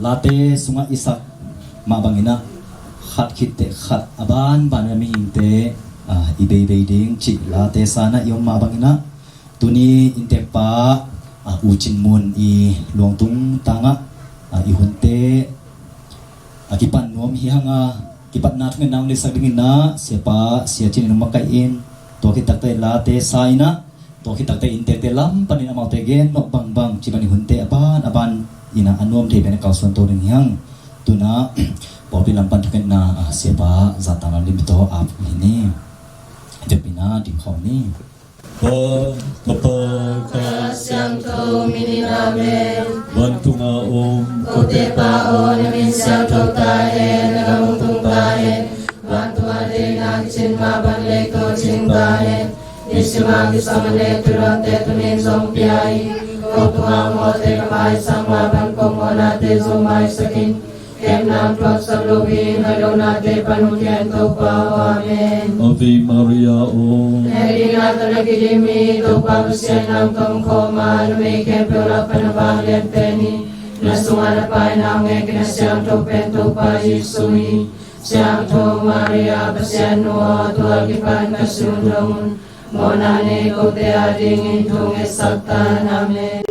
Late sungah i sak mah bangin ah, khat khit teh khat a banban a mihingte, ah, i beibei ding cih Late sa-in ah i om mah bangin ah, tuni inntekpa, ah, U Cin Mun i Luangtung tangah, ah, i hunte a kipan nuam hi hang a, kipatna thungetna hong deihsak dingin ah Siapa Sia Cin in hong makaih in, tua khit takteh Late sa-in ah, tua khit takteh inntekte lam panin amaute gen nop bangbang cih bangin hunte a ban a ban in ah a nuam thei pen a kalsuan to ding hi hang. Tu-in ah pawlpi lam pan thungetna, ah, Siapa Za Tang Lam Lim tawh ap hi ni. Depina dingkhawm ni. Pa, Tapa, Kha Siangtho min in, amen. Vantung a om kote Pa aw, na min siangtho ta hen, na gam tung ta hen. Vantung a deihna cin mah bang leitungah cing ta hen. Nisim a kisam manna thupha tuni in zong pia in. Ko tungah mawhte ka maisak mah bang ko mawhnate zong maisak in. Kemnam thuaksak lopi, ngaihlohnate pan hong khia in Topa aw, amen. Ave Maria aw. Ngaih dingin ah tha na kidim hi, Topa Pasian in nang tong khawm a, numei khempeuh lak pan na vanglian pen hi. Na sungah na Pa in nang hong ekin, a siangtho pen Topa Jesuh hi. Siangtho Maria, Pasian nu aw, tua kipan ka si hun dong un, mawhna nei kote adingin thu ngetsak ta in. Amen.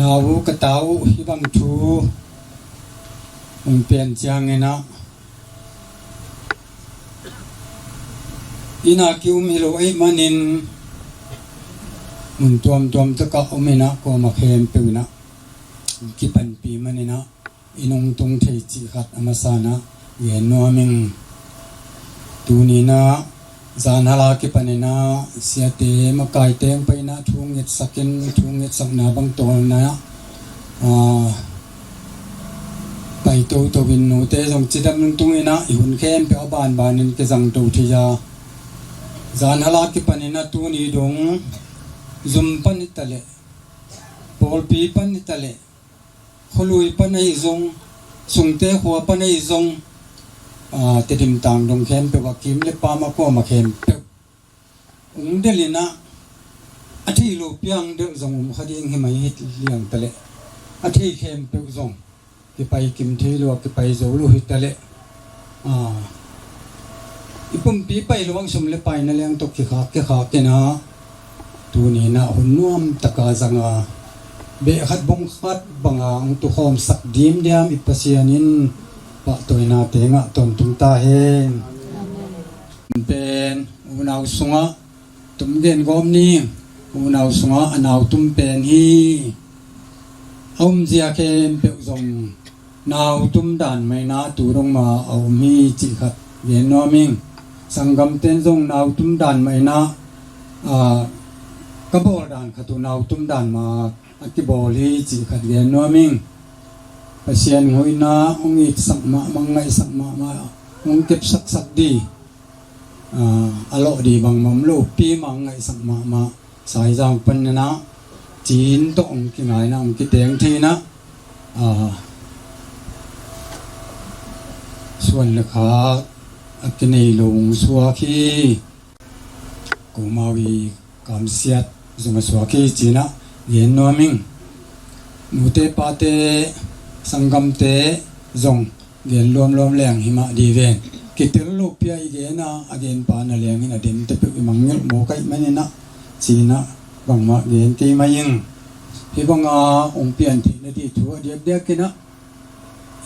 Au ka tau uh, hih bang thu hong pian ciangin ah, inn ah ki-um hi lo ahih manin mun tuamtuam takah om in ah, kuamah khempeuh in ah kipanpih manin ah, inn hong tung thei cih khat a masa in ah gen nuam ing. Tuni in ah, zan hal a kipan in ah, siate makaite hong pai in ah, thu ngetsak in, thu ngetsakna bang tawh na, ah, pai toto in, nute zong cidam lungtung in ah, i hun khempeuh a banban in kizang to thei a. Zan hal a kipan in ah, tuni dong zum pan hi ta leh, pawlpi pan hi ta leh, khualui pan ahi zong, sungte khua pan ahi zong, ah, Tedim tang dong khempeuh ah, kim le paam ah, kuamah khempeuh hong delh in ah, a thei lopi a hong delh zong om kha ding hi mai hi liang ta leh, a thei khempeuh zong kipai kim thei lo a, kipai zo lo hi ta leh, ah, i pumpi pai lo ang, sum le pai na leng tawh kikhak, kikhak in ah, tuni in ah hun nuam taka zang a, beh khat bung khat bang a hong tukhawmsak dimdiam i Pasian in pahtawina teng ah tawntung ta hen. Pen unau sungah tum gen gawm ni. Unau sungah a nau tum pen hi. A umzia khempeuh zong nau tum dan mah in ah, tu dong mah a um hi cih khat gen nuam ing. Sanggamte in zong nau tum dan mah in ah, ah, ka bawl dan khat uh nau tum dan mah a kibawl hi cih khat gen nuam ing. Pasian huhna hong itsak mahmah, ngaihsak mahmah, hong kepsaksak dih, ah, a lawh dih bangmah om lopi mah ngaihsak mahmah, Saizang pan in ah Chin tawh hong kingai in ah, hong kiteng thei in ah, ah, suan le khak a kinei lo hong suak hi. Kumau i kamsiat zong a suak hi ci-in ah gen nuam ing. Nute pate, sanggamte zong gen luamluam leng hi mah dih ven. Kitel lopi a i gen a, a genpa na leng in a dente peuh i mangngilh mawk ahih manin ah ci-in ah bangmah gen kei mai ing. Hih bang a hong pian theih nading thu a diakdiak in ah,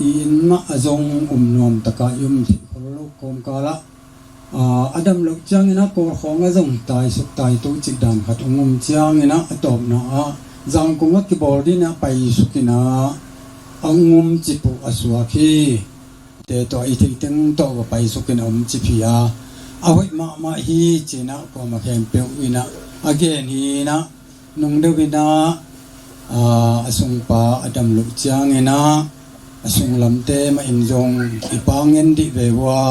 i inn mah a zong um nuam tak a i um theih khol loh kawmkal ah, aa, a dam loh ciangin ah kawlkhawng a zong taisuk taito cih dan khat hong um ciangin ah, a tawpna ah Zangkong ah kibawl ding in ah paisuk in ah, a hong um cip uh a suak hi. Te tawh i theih teng tawh va paisuk in a um cip hi a, a hoih mahmah hi ci-in ah kuamah khempeuh in ah a gen hi in ah, nung deuh in ah, aa, a sungpa a dam loh ciangin ah, a sunglamte mah in zong i pa ngen dih ve uh a,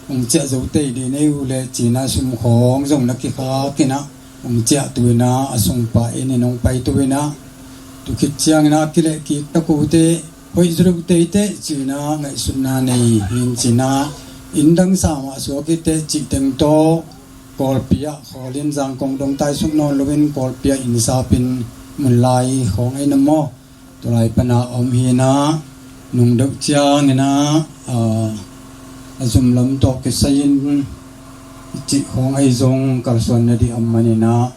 hong ciah zo tei dih nei uh leh ci-in ah sum khawng zong na kikhak in ah, hong ciah tu in ah, a sungpa inn in hong pai tu in ah, tu khit ciangin ah kilehkik tak uh teh, hoih zaw deuh teiteh ci-in ah ngaihsutna nei hi in ci-in ah, inn dang sang mah suak hi teh cih teng tawh, Kawlpi ah khawl in, Zangkong dong taisuk nawn loin Kawlpi ah inn sap in mun lai khawng ahi na maw? Tulai pan a om hi in ah, nung deuh ciangin ah, aa, a zum lam tawh kisai in cih khawng ahi zong kalsuan nading om manin ah,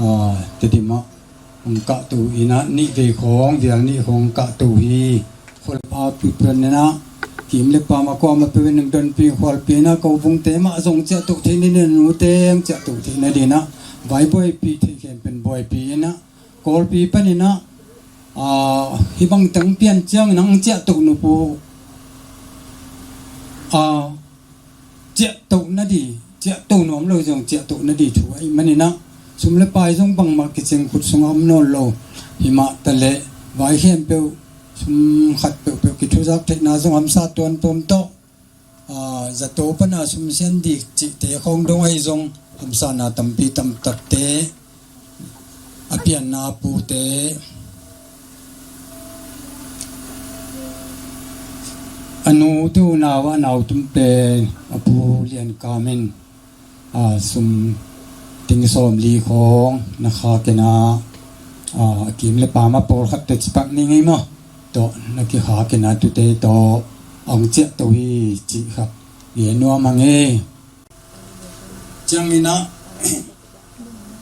aa, Tedim ah hong kahto in ah, nih vei khawng, vial nih khawng kahto hi. Khualpa pipan in ah, kim le paam a kuamah peuh in hong donpih khualpi in ah, ko vungte mah zong ciahtoh theih nading in ah, nute hong ciahtoh theih nading in ah, vai buaipih theih khempeuh in buaipih in ah, Kawlpi pan in ah, aa, hih bang teng pian ciangin ah hong ciahtoh nop uh, aa, ciahtoh nading, ciahtoh nuam lo zong ciahtoh nading thu ahih manin ah, sum le pai zong bangmah kicing khut sungah om nawn lo. Hi mah ta leh vai khempeuh, sum khat peuhpeuh kithuzak theihna zong hamsa tuamtuam tawh, aa, zato pan a sum sian ding cihte khawng dong ahi zong hamsana tampi tamtakte, a pianna pute, a nute unau ah a nau tum pen a Pu Lian Kam in, aa, sum ting sawmli khawng na khak in ah, aa, a kim le paam a pawlkhat tawh cipak ni ngei maw? Tawh na kikhak in ah, tute tawh hong ciahtoh hi cih khat gen nuam ing e. Ciangin ah,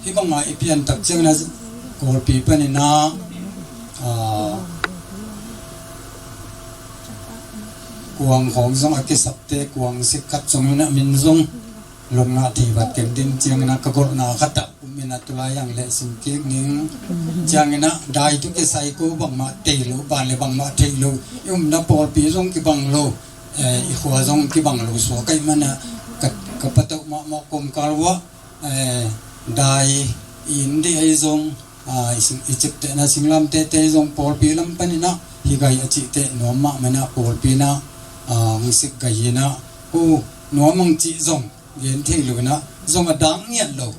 hih bang a i pian tak ciangin ah, Kawlpi pan in ah, Kuang khawng zong a kisapte, kuang sik khat zong in a min zong lon ngah thei vat ken din ciangin a ka golhna khat ah um in a tulai ang leh sim kik ning. Ciangin a dai tu kisai ko bangmah thei lo, ban le bangmah thei lo, i umna pawlpi zong kibang lo, i khua zong kibang lo suak ahih man a ka, ka patauh mahmah kawmkal uah dai i inn dih ahi zong, i ciptehna singlamteh te zong pawlpi lam panin a hi gai a cih teh nuam mahmah in a pawlpi in a hong sik gai hi in a, ko nuam ang cih zong gen thei lo in a, zong a dang ngiat lo,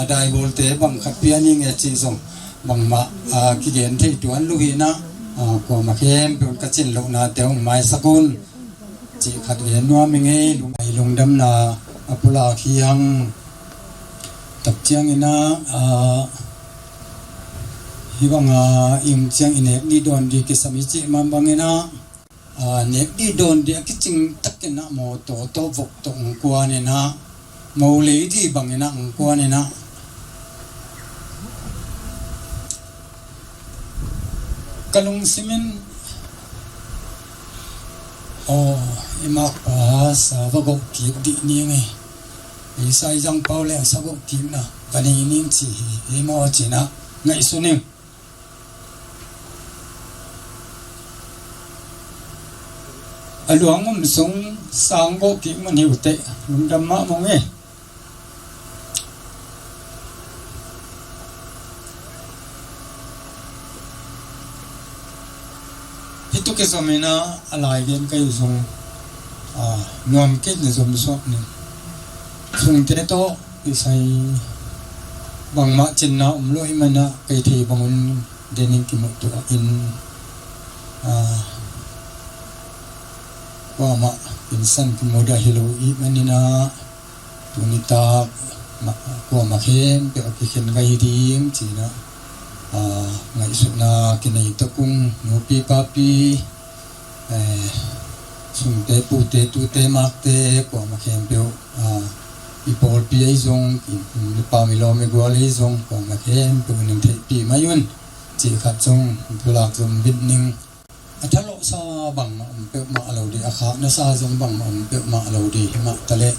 daibawlte bang khat pia ni nge cih zong bangmah kigen thei tuan lo hi in a, kuamah khempeuh in ka cin lohnate hong maisak un cih khat gen nuam ing ei. Lung, lungdamna a pulak hi hang. Tak ciangin a, hih banga i um ciang i nek dih dawn dih kisam i cih man bangin a, nek dih dawn dih a kicing takin a mawtaw tawh vok tawh hong kuan in a, mo lei dih bangin a hong kuan in a, ka lungsim in, aw, i makpa sa va goh kik dih ni nge, i sa i zangpau le sa goh kikna va nei ning ci hi, i maw cin a ngaihsun ing. A luang um sung sang goh kik man hi uh teh lungdam mah mong e. Hih tu kizom in a, a lai gen ka hi zong, nuam kei na zom suak ni. Sungte tawh kisai bangmah cinna om lo ahih man a, kei thei bangun denin kimuh tuah in, kuamah pinsan kimudah hi lo ahih manin a, tuni tak kuamah khempeuh a kikhen gai ding cih in a, ngaihsutna kinei tawh kung nupi papi, sungte pute tute makte kuamah khempeuh, i pawlpi ahi zong, i nupa mi lawm i gual ahi zong, kuamah khempeuh in hong theihpih mai un cih khat zong pulak zom vit ning. A thalawhsa bangmah om peuhmah lo dih, a khaknasa zong bangmah om peuhmah lo dih, himah taleh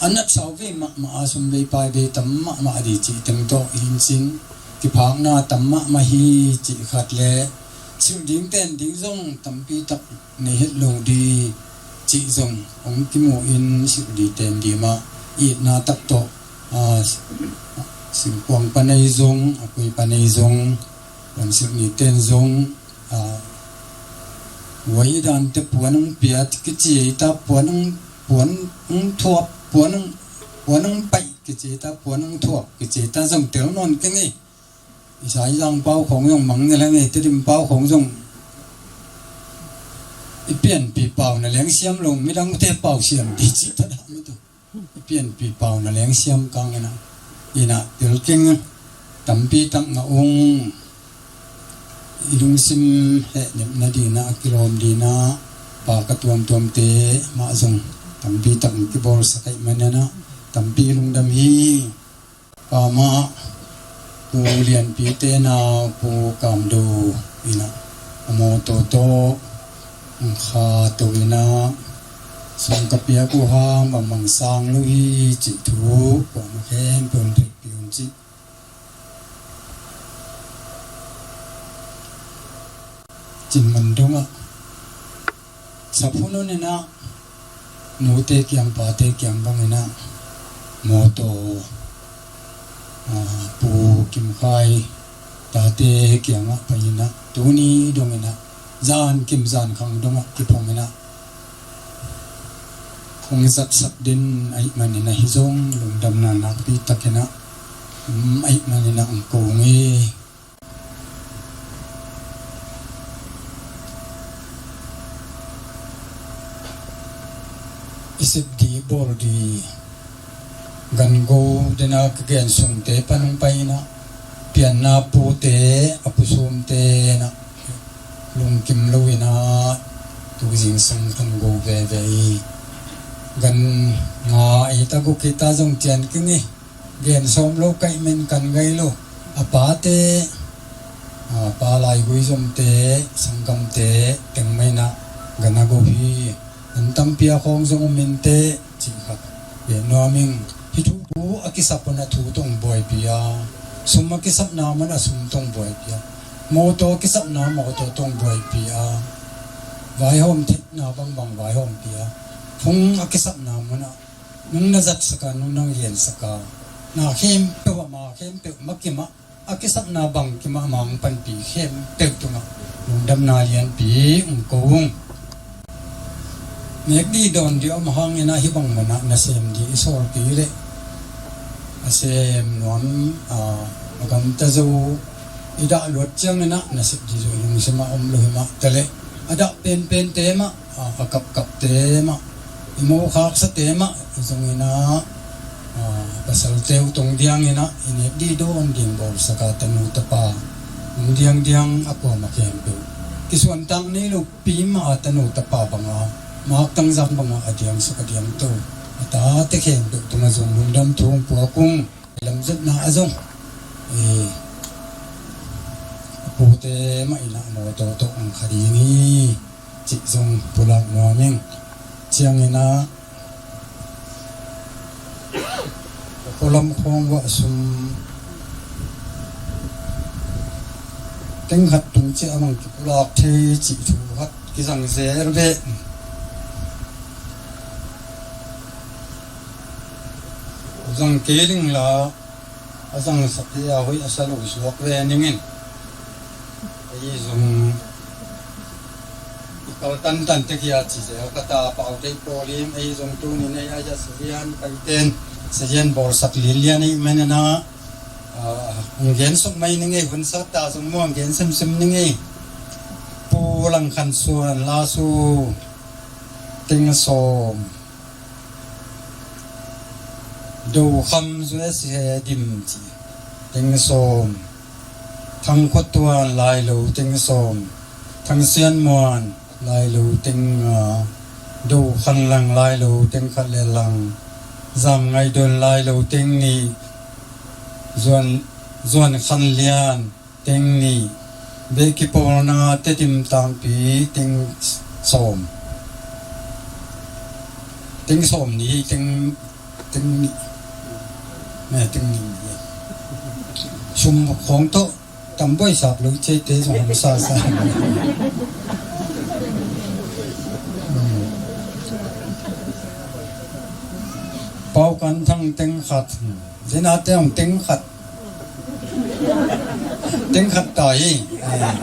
a natsa uh vei mahmah a, sum vei pai vei tam mahmah dih cih teng tawh hi in cin, kiphakna tam mahmah hi cih khat le silh ding ten ding zong tampi tak nei het lo dih cih zong hong kimu in, silh dih ten dih mah itna tak tawh, singkuang pan ahi zong, a kui pan ahi zong, puan silh ni ten zong, huai dan te puan hong piat kici ta, puan hong, puan hong thuap, puan hong, puan hong paih kici ta, puan hong thuap kici ta zong tel nawn keng ei. I sa i zang pau khawng zong mang ni leng ei, Tedim pau khawng zong i pianpih pau na leng siam lo, midangte pau siam dih cih ta dah mah tu. I pianpih pau na leng siam kang in a, in a tel keng, tampi tak ngah ung. I lungsim hehnepna dih in a, a kilawm dih in a, pa ka tuamtuamte mah zong tampi tak kibawlsak ahih manin a, tampi lungdam hi. Ka mah Pu Lianpi te nau Pu Kam Do in a, a mawtaw tawh hong kha to in a, sum ka piak uh hang bangmah sang lo hi cih thu kuamah khempeuh in theihpih un cih. Cin man dongah sap hun hun in a, nute kiang pate kiang bang in a, mawtaw, Pu Kim Khai tate kiangah pai in a, tuni dong in a, zan kim zan khang dongah kiphong in a, hong zatsak den ahih manin a, hi zong lungdamna nakpi tak in a, um, ahih manin a hong ko ung e. I sep dih bawl dih, gan go den a ka gen sungte pan hong pai in a, pianna pute, a pu sumte in a, lungkim lo in a, tu zingsang kan go veve hi. Gan nga ei ta, guk ei ta zong cian keng hi. Gen sawm lo ka hih man kan gai lo. A pate a, pa laigui zomte, sanggamte teng mah in ah gana go hi. An tampi a khawng zong om inteh cih khat gen nuam ing. Hih thu, thu a kisap hun ah thu tawh buaipih a, sum a kisapna mun ah sum tawh buaipih a, mawtaw a kisapna mawtaw tawh buaipih a, vaihawm theihna bangbang vaihawmpih a, phung a kisapna mun ah nong na zatsak a, nong na liansak a, na khempeuh ah, ma khempeuh, ma kim ah, a kisapna bang kim ah ma hong panpih khempeuh tungah lungdamna lianpi hong ko ung. Nek dih dawn dih om hangin ah hih bang mun ah nasem dih i sawlpih leh a sem nuam, a, a gamta zo i dah luat ciangin ah nasep dih zo i lungsim ah om lo hi mah taleh, a dah penpente mah, a, a kapkapte mah, i mawh khaksate mah zongin ah, a, pasalte uh tong diangin ah i nek dih dawn ding bawlsak a, tanu tapa hong diangdiang a kuamah khempeuh kisuantak nei lopi mah a, tanu tapa bang a, mak tangzang bang a, a diangsak a diangto a tate khempeuh tungah zong lungdam thu hong puak ung. Lamzutna ah zong, eh, a pute mah in ah mawtaw tawh hong kha ding hi cih zong pulak nuam ing. Ciangin ah, a pualam khawng uah sum teng khat tung ciah a mang kipulak thei cih thu khat kizang zel beh. Zang kei ding la, a zangsak hi a, hoih a sa lo suak ve ning in. Ei zong i kal tantan tek hi a, ci zel ka ta, pau tei pawl in, ei zong tuni nei a, a sazian paiten sazian bawlsak lianlian ei mah in ah, a, hong gensuk mai ning ei, hun sat ta zong maw hong gen semsem ning ei. Pu Lang Khan Suan, Lasu, teng sawm. Do Kham, U S A dim ci, teng sawm. Thang Khua Tuan, Lailo, teng sawm. Thang Sian Muan, Lailo, teng nga. Do Khan Lang, Lailo, teng khat le lang. Zam Ngai Don, Lailo, teng nih. Zuan, Zuan Khan Lian, teng nih. Beh kipawlna Tedim Tangpi, teng sawm. Teng sawm nih, teng, teng nih. Ne, teng nih. Sum khawng tawh tam buai sak lo, cei te zong hong sa sa. Hmm. Pau Kan Thang, teng khat. Zina te hong teng khat. Teng khat ta hi. Eh.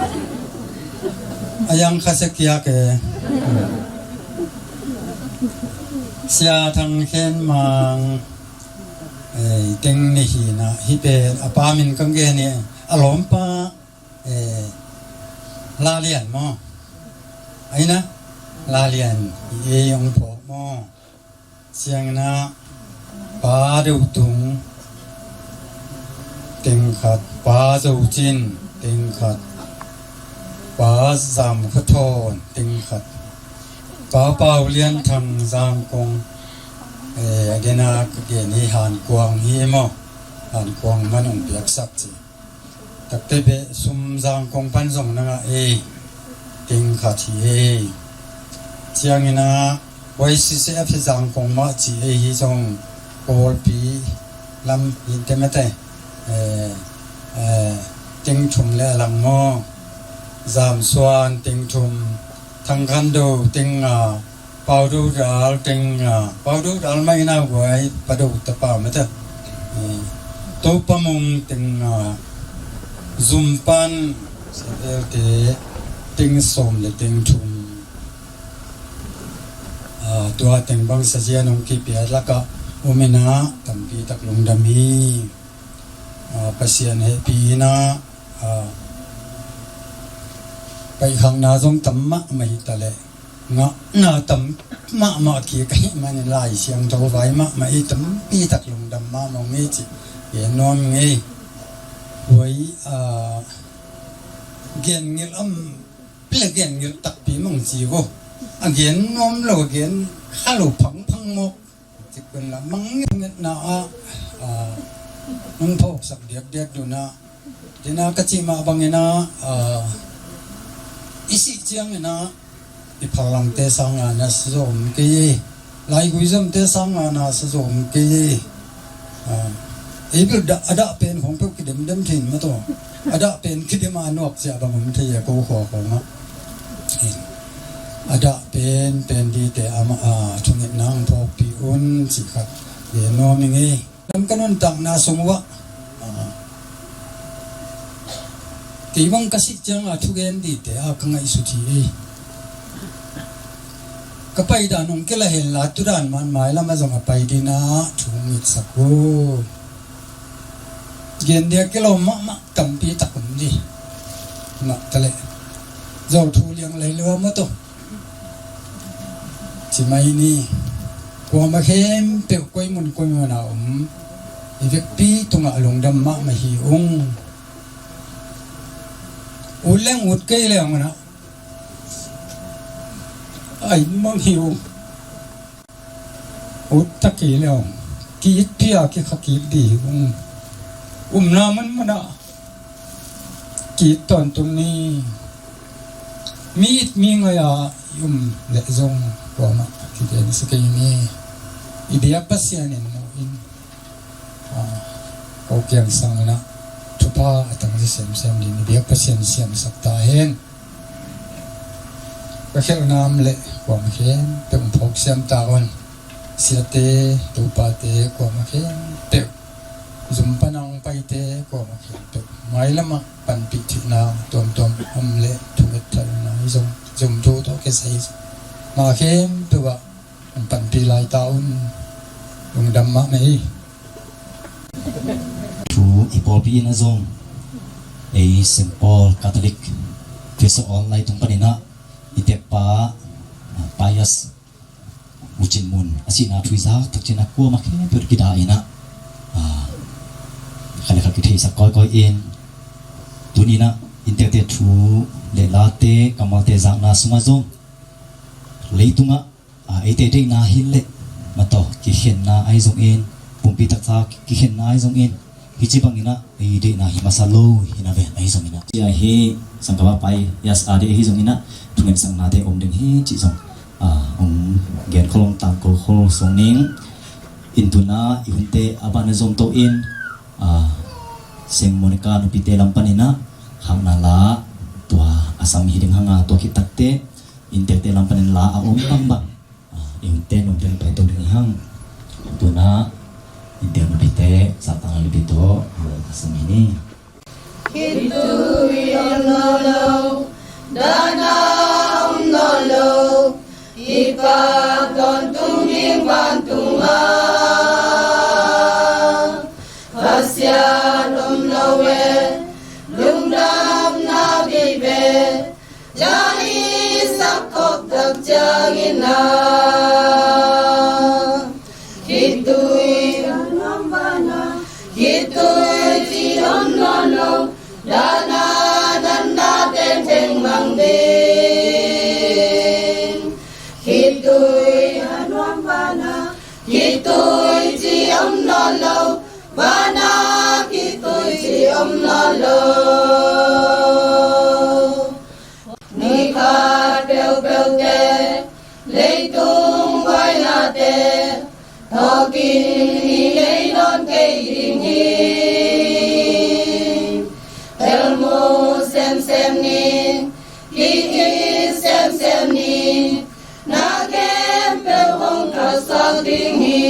A yang kha sia kiak e. Sia Thang Khen Mang. Eh, teng nih hi na. Hih pen a pa min kong gen hi. A lawmpa, eh, La Lian maw? Ai na? La Lian. Ei hong phawk maw? Ciangin ah Pa Do Tung, teng khat. Pa Zo Cin, teng khat. Pa Zam Khua Thawn, teng khat. Pa Pau Lian Thang, Zangkong. Eh, a dena ka gen hi Han Kuang hi maw? Han Kuang man hong piaksak ci. Takte beh sum Zangkong pan zong na ngah ei, teng khat hi ei. Ciangin ah Y C C F Zangkong mah ci ei, hi zong Kawlpi lam hi te mate. Eh, eh, teng thum le a lang maw? Zam Suan, teng thum. Thang Khan Do, teng nga. Pau Do Dal, teng nga. Pau Do Dal mah in a guai, Pa Do tapa mate. Eh, Topa Mung, teng nga. Zum Pan, Savelte, teng sawm le teng thum. Ah, tua teng bang sazian hong kipia lakah om in ah tampi tak lungdam hi. Ah, Pasian hehpih in ah, ah, paihkhakna zong tam mahmah hi ta leh, ngahna tam mahmah kik ahih manin Lai Siangtho vai mahmah hi, tampi tak lungdam mahmah ung ei ci gen nuam ing ei. Huai, ah, gen ngilh om, pil gen ngilh takpi mah ung ci vo. A gen nuam lo, a gen kha lo phangphang mawk. Ci kun la mang ngetna ah, ah, nong phawksak diakdiak dun ah, Tina ka cih mah bangin ah, ah, i sih ciangin ah i phalangte sanga na sa zaw om kei e. Laigui zomte sanga na sa zaw om kei e. Ah, ei bel dah, a dah pen khong peuh kidemdem thei in mataw. A dah pen kidem a nuak ciah bang om thei a ko khua khong ah. A dah pen pen dite amah, ah, thungetna hong phawkpih un cih khat gen nuam ing e. Lam ka nuntakna sung uh ah, ah, kei bang ka sih cianga thugen dite ah ka ngaihsut hi e. Ka paidan hong kila henla tudan man mailam ah zong a pai dinah thu ngetsak uh. Gen dia kilawm mahmah tampi tak om di. Mah taleh zol thu liang lai lua maw tawh. Ci mai ni. Kuamah khempeuh koi mun koi mun a om i vekpi tungah lungdam mahmah hi ung. Ut leng ut kei leng unah ai mang hi ung. Ut ta kei leng ki it pia ki kha kik di hi ung. Umna mun munah ki it tawntung ni. Mi it mi ngai a i um leh zong kuamah kigen si kei ni. I biak Pasian in mu in, ah, ko kiang sang inah thupha a tangzi semsem din i biak Pasian siamsak ta hen. Ka khelhna om leh kuamah khempeuh hong phawk siam ta un. Siate topate kuamah khempeuh, zum pana hong paite kuamah khempeuh mailamah panpih theihna tuamtuam om leh thunget thalna i zong zum thu tawh kisai mah khempeuh ah hong panpih lai ta un. Lungdam mahmah hi. Thu i pawlpi in a zong ei Saint Paul Catholic Christian Online tung paninah i tekpa, ah, Pius U Cin Mun a sihna thu i zak takcianah kuamah khempeuh kida inah, ah, khat le khat kitheisak kawikawi in tuninah inntekte thu le late kammalte zakna sungah zong leitungah, ah, eite deihna hi leh mataw kikhenna ahi zongin, pumpi taksa kikhenna ahi zongin, hih ci banginah ei deihna hi masa lo hi na ven ahi zonginah. Cia hi sangkapa pai yas a dih ahi zonginah thungensaknate om ding hi cih zong, ah, hong gen khol hong tangko khol song ning. Intunah i hunte a bahna zomto in, ah, Saint Monica nupite lam paninah khakna la tua a sam hi ding hanga tua khit takte inntekte lam panin la a om bangbang, ah, inntek nungteng paito ding hi hang. Tuna inntek nupite satang a lipi tawh a sami ni. Khitui om nawn lo, dahna om nawn lo, i Pa tawntung ding vantungah Pasian om lo e, lungdamna vive. Jani sakkhop tak ciangin a khitui a nuam vana, khitui ci om nawn lo, dahna natna tengteng mang ding. Khitui a nuam vana, khitui ci om nawn lo, vana khitui ci om nawn lo. Ni khat peuhpeuhte leitung buainate thawkin i nei nawn kei ding hi. Telmu semsem ni, ki-it semsem ni, na khempeuh hong khasak ding hi.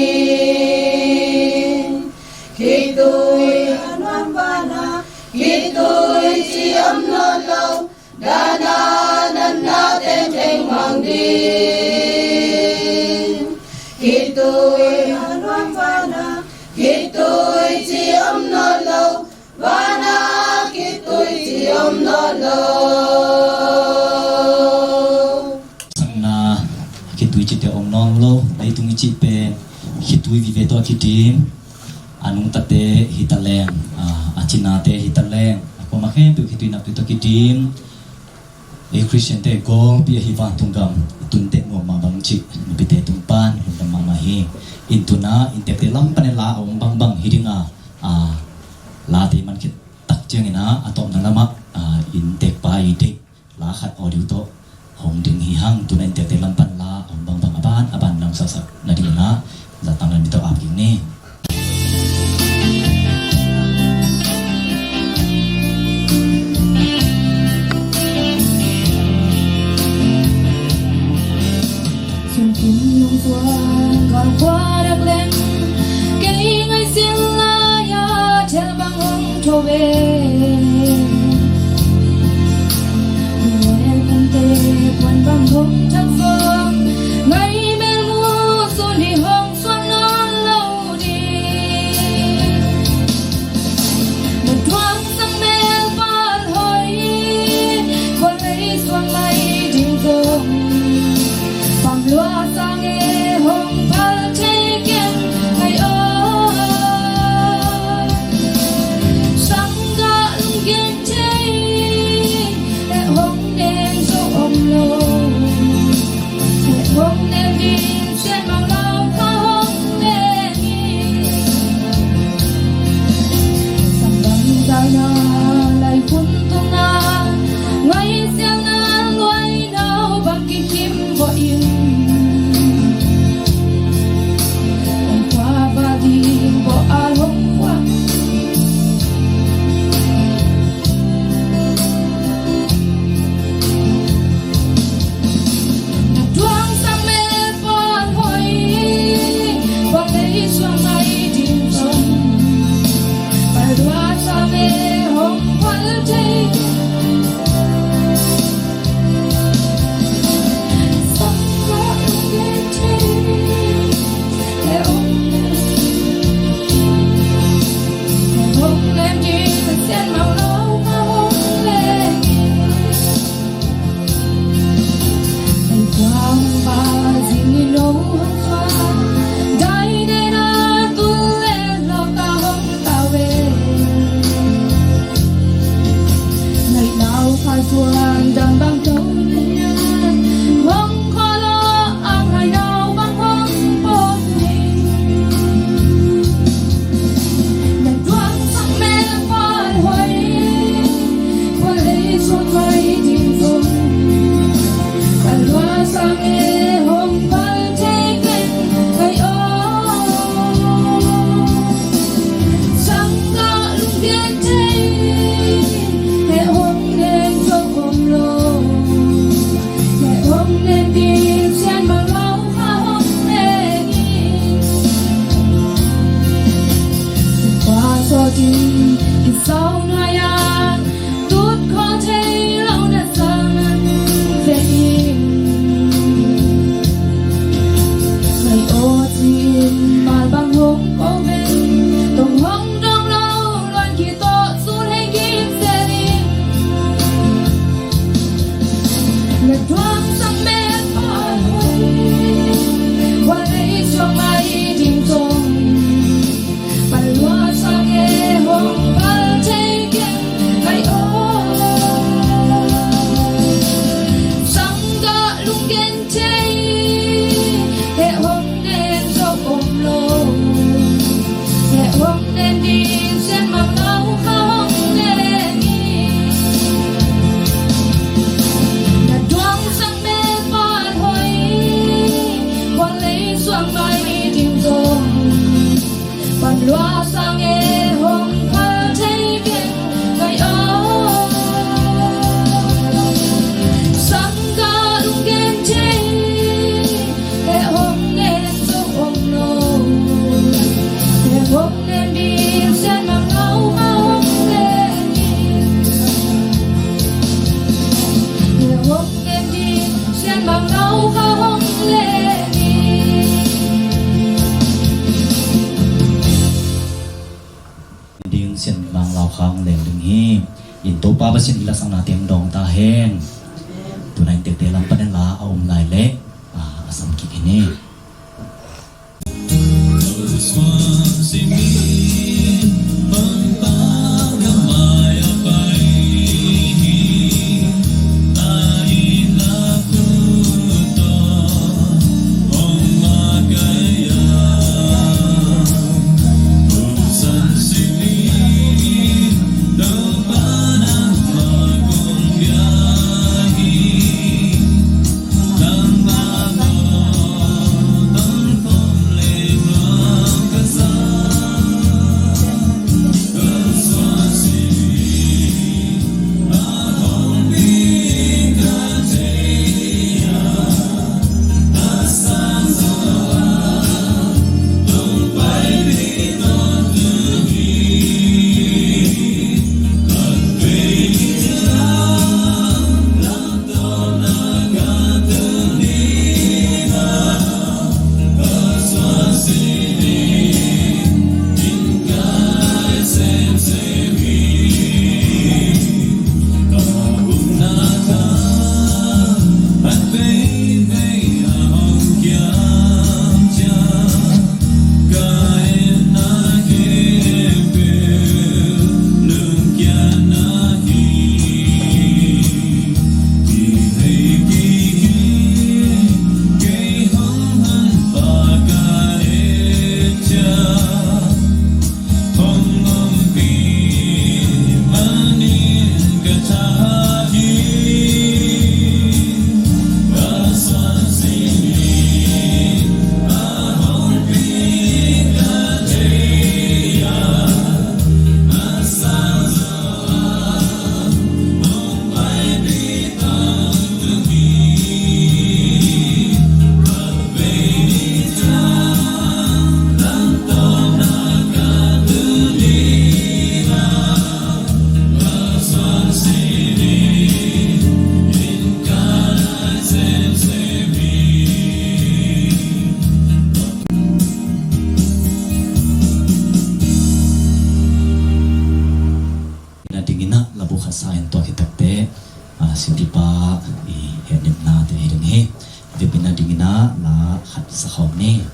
Khitui a nuam vana, khitui ci om nawn lo, dahna natna tengteng mang ding. Khitui a nuam vana, khitui ci om nawn lo, vana khitui ci om nawn lo. Sangna khitui cite om nawn lo, leitung i cih pen khitui vive tawh a kidim. A nungtate hi ta leng, a, a cinate hi ta leng, a kuamah khempeuh khitui naptui tawh kidim. Ei Khristiante golpi ahi vantung gam i tunteh nuam mah bang cih nupite tung pan lungdam mahmah hi. Intunah inntekte lam panin la a om bangbang hi dinga, a, late man khit tak Ciangin ah a tawpna lamah, ah, inntekpa i deih la khat audio tawh hong ding hi hang. Tuna inntekte lam pan la a om bangbang a ban a ban nang saksak nadingin ah zahtang nan mi tawh ap kik ni. Sungkim lungsuang ka khua dak leng, kei ngaihsiat lai-a thel bang hong tho ve. Leh kumte puan bang hong thak suak, ngai mel mu sun hi hong suak nawn lo ding. Na tuang sang mel pal hoih, khualei suang lai ding zong, pamlua sang e hong phal thei keng ai aw. Sang gah lunggen thei, e hong neng zo om lo. Hong nem ding sian mang lau kha hong nem ding. Sang bang zai na lai kun tung na, ngai sian na luai nau bang ki kim bo in. Hong kua ba ding bo a hong kua. Na tuang sang mel pal hoih, pal lei suang lai ding zong, pal lua sang e hong pal thei. Sang ka lunggen thei, e hong nem, e hong nem ding sian mang lau kha hong leng. Ei kua hong pa zing in no hong suak, dai ne na tul le lo ka hong tau e. Nai lau kha suan dang bang to le hong kho lo, ang hai nau bang hong pom ding. Na tuang sang mel pal hoih, pal lei suang lai ding zong, pal lua sang e hong pal thei keng ai aw. Sang gah lunggen thei, e hong neng zo om lo. E hong nem ding sian mang lau kha hong leng in. Kua sawt in i sau nuai a, tut kho thei lo na sang an ve in. Ngai aw ci in mal bang hong ko ven, tong hong dong lo luan ki tawh sun hei kim se ding. Na tuang sang mel pal hoih, khualei suang lai ding zong, pal lua sang e hong pal thei keng ai aw. Sang gah lunggen thei, e hong neng zo om lo. E hong nem ding sian mang lau kha hong leng in. Na tuang sang mel pal hoih, khualei suang lai ding zong, pamlua sang e hong pal thei keng ai aw. Sang gah lunggen thei, e hong nem zo om lo. E hong nem ding sian mang lau kha hong leng in. E hong nem ding sian mang lau kha hong leng in. Ding sian mang lau kha hong leng ding hi. In Topa Pasian i lasakna teng dawng ta hen. Tuna inntekte lam panin la a om lai leh, ah, a sam kik hi ni. Sakhawm ni.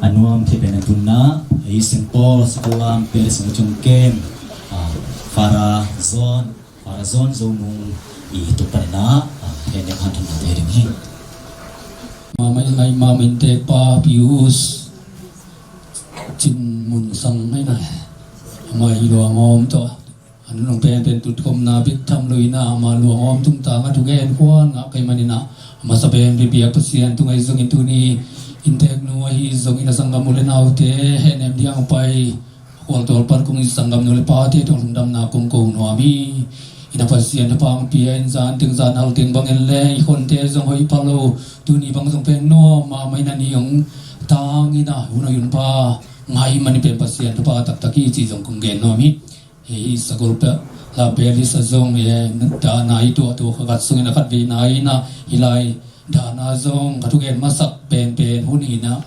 A nuam thei pen a tunna, ei Saint Paul School lam pia le sung cung kem, ah, Father John, Father John Zo Mung i tuk panin ah, ah, hehnem hanthawnna te ding hi. Mama in ngai, mama in tek pa Pius Cin Mun Sang ngai na. Ama i luang om to. An long pen pen tutkhopna bik tham lo in ah, ama luang om tungtang a thugen khuan ngah kei manin ah, a masa pen biakpiak Pasian tung ahi zongin tuni inntek nu ahi zongin a sanggam u le naute hehnem ding a pai khualtual pan kong i sanggam nu le pate tawh lungdamna kong ko nuam hi. In ah Pasian thupha hong pia in zan teng zan hal teng bangin le i khonte zong hoih pha lo, tuni bang zong pen nuam mahmah in ah ni hong tang in ah hun hoih hun pha ngah ahih manin pen Pasian thupha taktak hi cih zong kong gen nuam hi. Hih sagol pia la pia lisa zong, eh, dahna i tuahtuah kha khat sungin a khat veina in ah hih lai dahna zong ka thugen masak penpen hun hi in ah,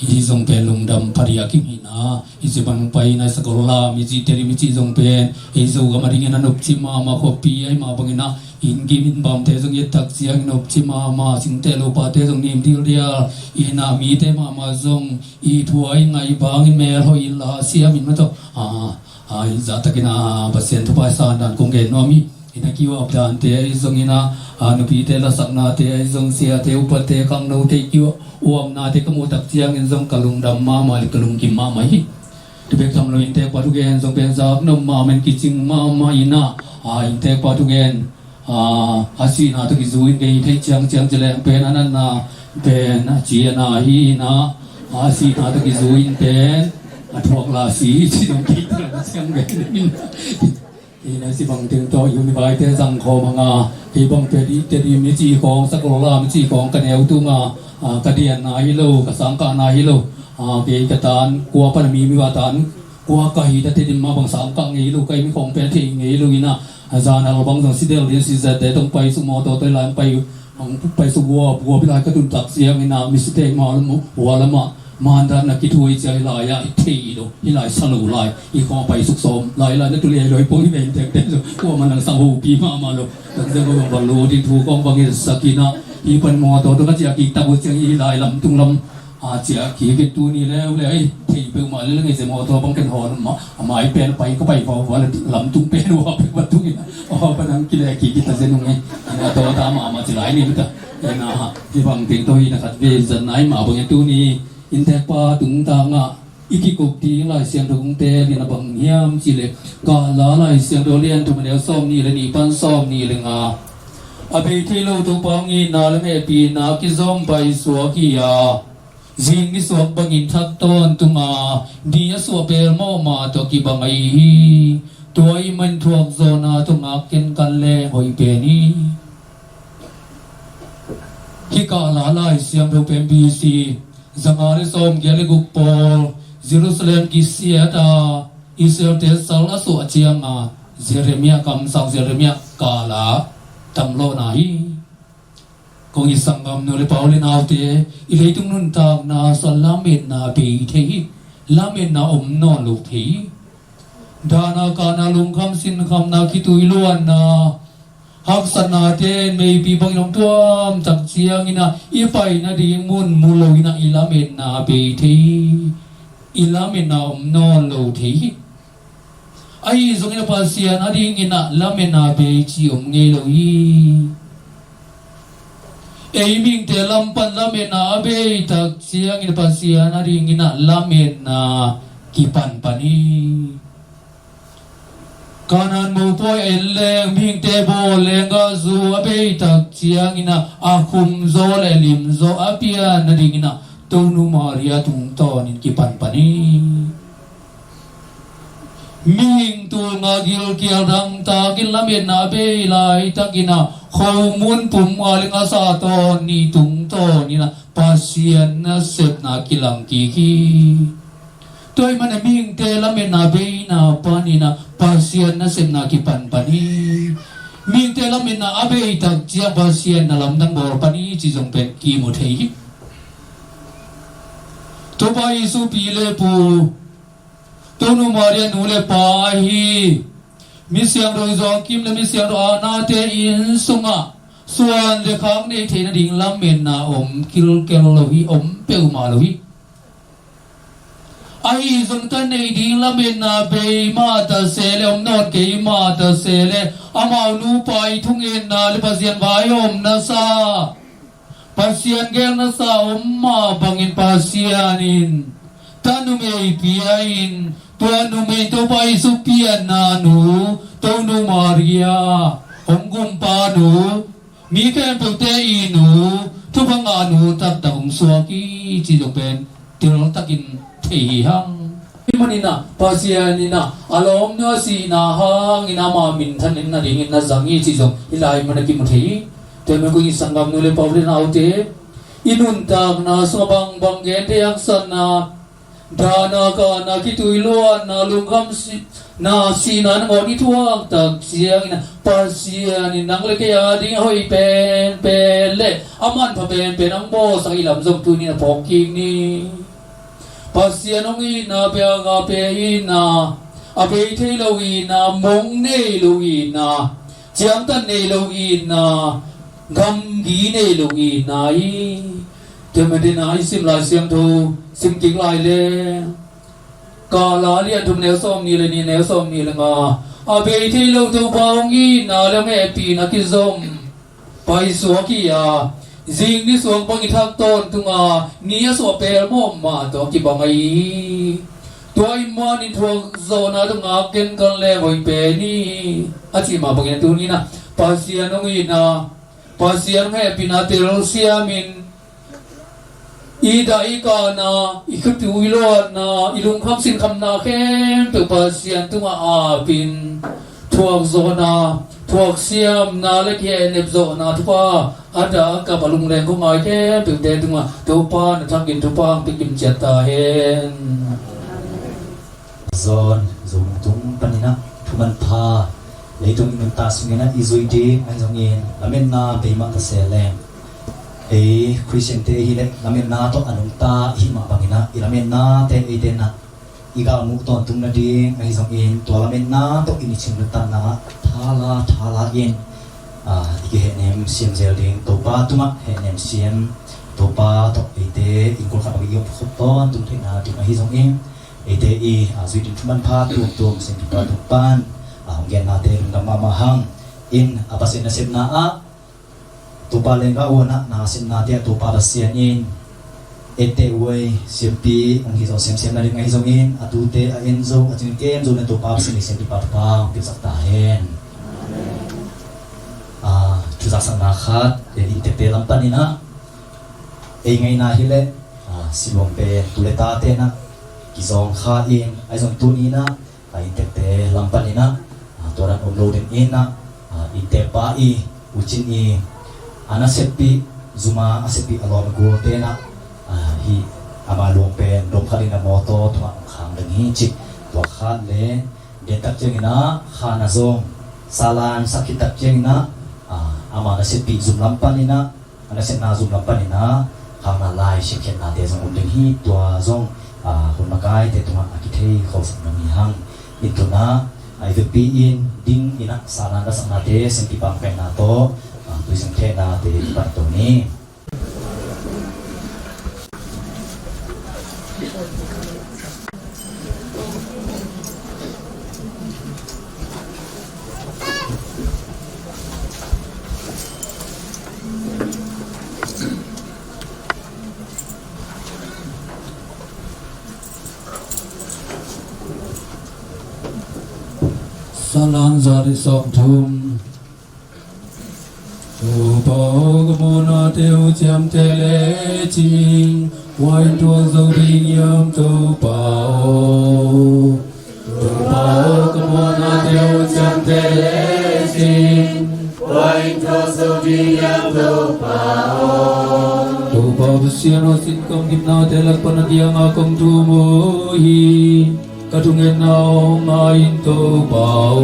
hih zong pen lungdam pha diak hi in ah, hih ci bang pai in ah sagol lam i cih Tedim i cih zong pen ei Zogam a dingin a nopci mahmah khuapi ahih mah bangin ah inn gim inn bamte zong i et tak ciangin nopci mahmah, singteh lopate zong nim dildial in ah mite mahmah zong i thu a i ngaih bangin mel hoih in la siam in mah tawh, ah, ah, i zahtakin ah Pasian thupha i san dan kong gen nuam hi. In ah kiuap dante ahi zongin ah, ah, nupite lasaknate ahi zong, siate upate khangnote kiuapnate ka muh tak ciangin zong ka lungdam mahmah le ka lungkim mahmah hi. Tu bek tham lo inntek pa thugen zong pen zak nop mahmah in kicing mahmah in ah, ah, inntek pa thugen, ah, a sihna tawh kizui in kei theih ciangciang ci leng pen a natna pen a ci a na hi in ah, a sihna tawh kizui in pen a thuak la si ci dong kei theih ciang pen in. Hi na, ci bang teng tawh Univaite zang khawm hang a, hi bang pia dih, Tedim i cih khawng, sagol lam i cih khawng ka neu tung a, ah, ka dianna hi lo, ka sangkahna hi lo, ah, kei ka tan kua pan a mi, mi va tan kua ka hi ta, Tedim mah bang sangkah ngei lo, ka inn khawng pen thei ngei lo in ah, a zan a lo bang zong si del ding, si zat te tawh pai suk, mawtaw tawh i lai pai, hong pai suk, gua, gua pi lai ka tun tak ciangin ah, mistake mah lam, hua lam ah mandatna kithuai ciang hih lai ah i thei lo, hih lai sa lo lai, i khawng pai suk sawm lai lai na tu lei lo i pawh i vein tektek lo, kuamah nang sang hopi mahmah lo. Kan zeng ko bang bang lo ding thu kawng bang i sak in ah, hih pan mawtaw tawh ka ciah kik tak uh ciang hih lai lamtung lam, ah, ciah kik in tuni le uh le, ei, thei peuhmah le le ngei se mawtaw bang ken hawn mah, a mai pen pai ka pai vau vau le lamtung pen uh a pek va tung in ah, aw, pan hong kileh kik in ta zen ung ei, in ah tawta mahmah ci lai ni mita. In ah, hih bang teng tawh hih na khat vei zan nai mah bang in tuni inntek pa tungtang ah i kikup ding Lai Siangtho kong teel in a bang hiam cih leh, Kala Lai Siangtho lian thum a neu sawm nih le nih pan sawm nih le nga. A bei thei lo Topa hong itna le hehpihna kizom paisuak hi a, zing nisuak bangin thak tawntung a, ni a suah pelmawh mah tawh kibang ahi hi. Tua ahih manin thuakzawhna tawh ngak kenkan leng hoih pen hi. Hih Kala Lai Siangtho pen B C zanga le sawmgiat le guk pawl Jerusalem kisiat a, Israelte sal a suah cianga Jeremiah kamsang, Jeremiah kala tamlawhna hi. Kong it sanggamnu le pau le naute, i leitung nuntakna sua lametna bei thei hi. Lametna om nawn lo thei hi. Dahna kahna, lungkham sinkhamna, khitui luanna, haksatnate meipi bangin hong tuam tak ciangin ah, i pai nading mun mu loin ah i lametna bei thei hi. I lametna om nawn lo thei hi. Ahi zongin ah Pasian adingin ah lametna bei ci om ngei lo hi. Ei mihingte lam pan lametna a bei tak ciangin Pasian adingin ah lametna kipanpan hi. Kanaan mopawi en leng, mihingte bawl leng, gahzu a bei tak ciangin ah a khumzaw le limzaw a pian nadingin ah Tonu Maria tungtawnin kipanpan hi. Mihing tulnga gilkial dangtakin lametna a bei laitakin ah khomun pum a le ngasa tawn nih tungtawnin ah Pasian nasepna kilang kik hi. Tua ahih manin ah mihingte lametna beina panin ah Pasian nasepna kipanpan hi. Mihingte lametna a bei tak ciang Pasian na lamdang bawl pan hi cih zong pen kimu thei hi. Topa Jesu pi le pu, Tonu Maria nu le pa ahi, mi siangtho Joachim le mi siangtho Anna te inn sungah suan le khak nei theihna ding lametna om kilkel lo hi, om peuhmah lo hi. Ahi zong tua nei ding lametna bei mah ta se le, om nawn kei mah ta se le, amau nupa i thungetna le Pasian vai om nasa, Pasian gel nasa om mah bangin Pasian in ta numei pia in, tua numei Topa Jesu pianna nu Tonu Maria, hong gumpa nu, mi khempeuhte i nu, thupha ngah nu taktak hong suak hi cih zong pen teltakin thei hi hang. Hih manin ah Pasian in ah a lawmnu a sihna hangin ama minthan nadingin na zang hi cih zong hih lai mun ah kimu thei hi. Tua ahih manin kong it sanggamnu le pau le naute, i nuntakna sungah bangbang genthei haksatna, dahna, kahna, khitui luanna, lungkham si-, na, sihna nangawn i thuak tak ciangin ah Pasian in nang le kei a ding a hoih penpen le a manpha penpen hong bawlsak i lam zong tuni-in ah phawk kik ni. Pasian hong itna pen agape itna, a bei thei lo itna, mong nei lo itna, ciangtan nei lo itna, gamgi nei lo itna hi. Tua ahih manin ah i sim Lai Siangtho sim kik lai leh, Kahla lian thum neu sawmnih le nih, neu sawmnih le nga, a bei thei lo Topa hong itna le hong hehpihna kizom paisuak hi a, zing nisuak bang i thak tawntung a, ni a suah pelmawh mah tawh kibang ahi hi. Tua ahih manin thuakzawhna tungah ken kan leng hoih pen hi, a cih mah bangin ah tuni-in ah Pasian hong itna, Pasian hong hehpihna telsiamin, i dah i kahna, i khitui luanna, i lungkham sinkhamna khempeuh Pasian tungah apin, thuakzawhna, thuaksiamna le kihehnepzawhna thupha a dah a kap a lungleng khuangai khempeuhte tungah Topa na thakin thupha hong pia kim ciat ta hen. Zawn zong tung panin ah thu manpha, leitung i nuntak sungin ah i zuih ding ahi zongin lametna bei mah ta se leng, ei Khristiante hi leh lametna tawh a nungta i hih mah bangin ah i lametnate eite in ah i galmuh tawntung nading ahi zongin tua lametna tawh i nisim nuntakna ah thala thala in, ah, i kihehnem siam zel ding, Topa tungah hehnem siam, Topa tawh eite innkuan khat bang i om khop tawntung theihna ding ahi zongin eite i, ah, zuih ding thu manpha tuamtuam Siampi pa tung pan, ah, hong gennate lungdam mahmah hang. In, ah, Pasian nasepna ah Topa lenggah uh a na nasepnate ah Topa Pasian in etteh uh ei, siampi hong hi zo semsem nading ahi zongin a tute a en zo a cing kem zo na Topa Pasian in Siampi pa thupha hong piaksak ta hen. Ah, thuzaksakna khat, eh, inntekte lam panin ah ei ngaihna hi leh, ah, siluang pen tu le tate in ah kizawng kha in ahi zong tuni-in ah, ah, inntekte lam panin ah, ah, tua dan om lo ding in ah, ah, inntekpa i, u Cin i, a naseppih, zuma a seppih a lawm a gualte in ah, ah, hih ama luang pen dom khat in a mawtaw tungah khang ding hi ci. Tua khat le, den tak ciangin ah khan a zong, salan sak khit tak ciangin ah, ah, ama naseppih zum lam panin ah, a nasepna zum lam panin ah khangna lai siamkhiatnate zong om ding hi. Tua zong, ah, hun makaite tungah a kithei khawlsak ding hi hang. Hih tun ah, ah, i vekpi in ding in ah salan daksaknate, siampi pangpekna tawh, ah, tui zong khenate kipan to ni. Salan za le sawmthum. Topa aw, ka mawhnate uh ciamteh lecin, Kua in thuak zo ding hiam Topa aw? Topa aw, ka mawhnate uh ciamteh lecin, kua in thuak zo ding hiam Topa aw? Topa Pasian aw, sin kam gimnate lak pan na kiangah kong thum uh hi. Ka thungetna hong ngai in Topa aw.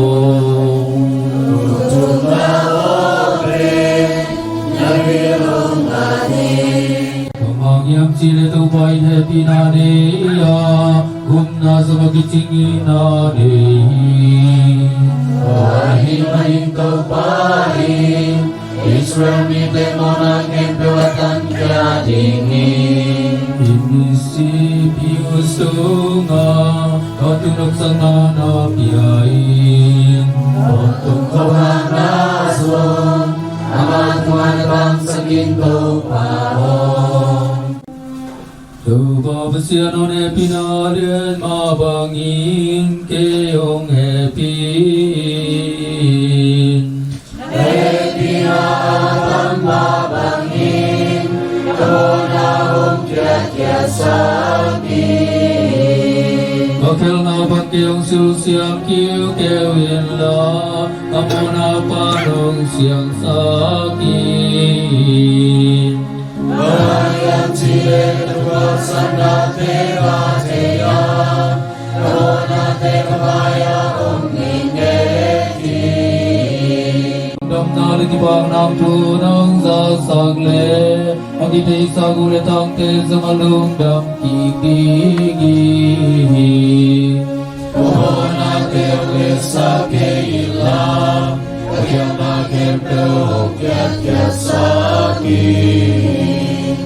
Bang hang hiam cih leh Topa in hehpihna nei a, gupna zong a kicingin a nei hi. Tua ahih manin Topa in Israel mite mawhna khempeuh a tankhia ding hi. Hih misipi uh sungah ka tun nopsakna na pia in. Tawntung khuavakna zong amah tungah na bangsak in Topa aw. Topa Pasian aw, na hehpihna lian mah bangin kei hong hehpih in. Na hehpihna a tam mah bangin ka mawhna hong kiatkhiatsak in. Ka khelhna pan kei hong silsiang kiukiu inla, ka mawhna pan hong siangsak in. Bang hang hiam cih leh ka thuak sapnate ka thei a, ka mawhnate ka mai-ah om ning ngek hi. Lungdamna leh kipakna thu nong zaksak leh, a kitheihsak uh leh tangte zong a lungdam kik ding hi. Ka mawhnate hong etsak kei inla, ka khialhna khempeuh hong kiatkhiatsak in.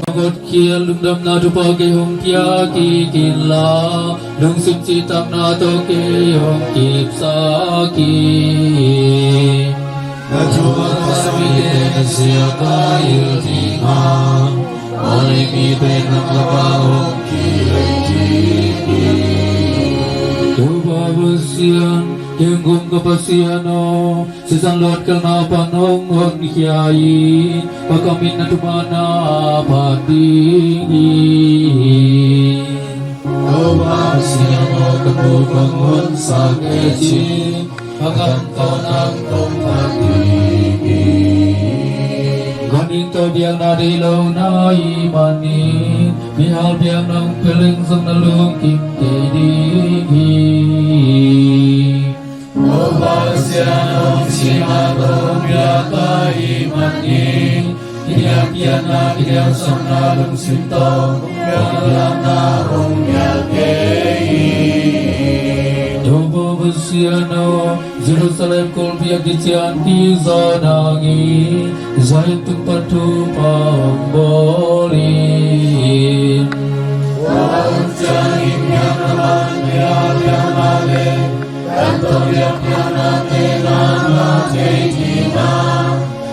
Ka hotkhiat lungdamna thupha kei hong pia kik inla, lungsim citakna tawh kei hong kipsak in. Ka thupha mite na siang ka hilh ding a, mawlei mite nang lakah hong kilei kik in. Topa Pasian, kei hong gum ka Pasian aw, sisan luat khelhna pan hong honkhia in, ka kam in na thumanna phat ding hi. Topa Pasian aw, ka thu kong honsak lecin, ka kam tawh nang kong phat ding hi. Ganhing tawh biakna deih lo na hih manin, mihal biakna hong pia leng zong na lungkim kei ding hi. Topa Pasian aw, sihna tawh hong biak ka hih manin, kiniamkhiatna kiniamsakna lungsim tawh hong biakna hong biak kei hi. Topa Pasian aw, Jerusalem kulpi a kician kizan hangin, Zion tung pan thupha hong bawl in. Tua hun ciangin biakna man biakna leh, kan tawh biakpiaknate na ngah thei ding a,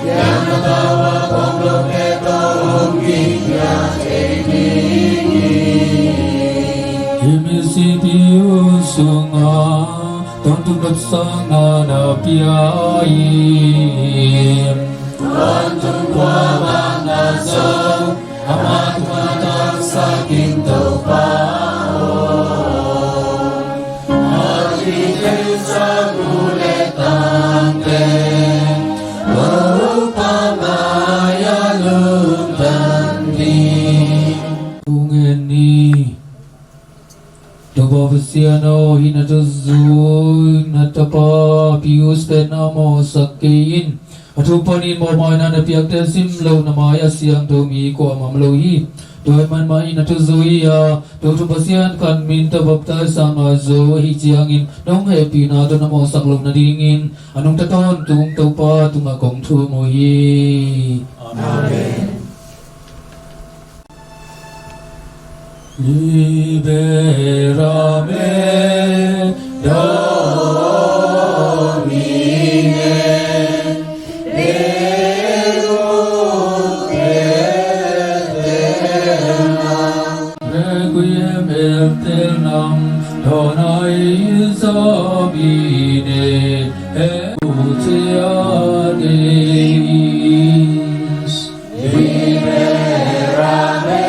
biakna tau a pom lote tawh hong kikhiat thei ding hi. Hih misipi uh sungah tawntung nopsakna na pia in. Tawntung khuavakna zong amah tungah na bangsak in Topa aw. A kitheihsak uh leh tangte Topa mai-ah lungdam ding. Thungen ni. Topa Pasian aw, hih na thuzui na tapa Pius pen na mawhsak kei in. A thu panin mawhmaina na piakte sim loh na mai-ah siangtho mi kuamah om lo hi. Tua ahih man mah hih na thuzui-a Topa Pasian khan min tawh baptise a ngah zo ahih ciangin nong hehpihna tawh na mawhsak loh nadingin a nungta tawntung Topa tungah kong thum uh hi. Amen. Libera me, Domine, Requiem aeternam dona eis Domine, exousia Deis. Libera me,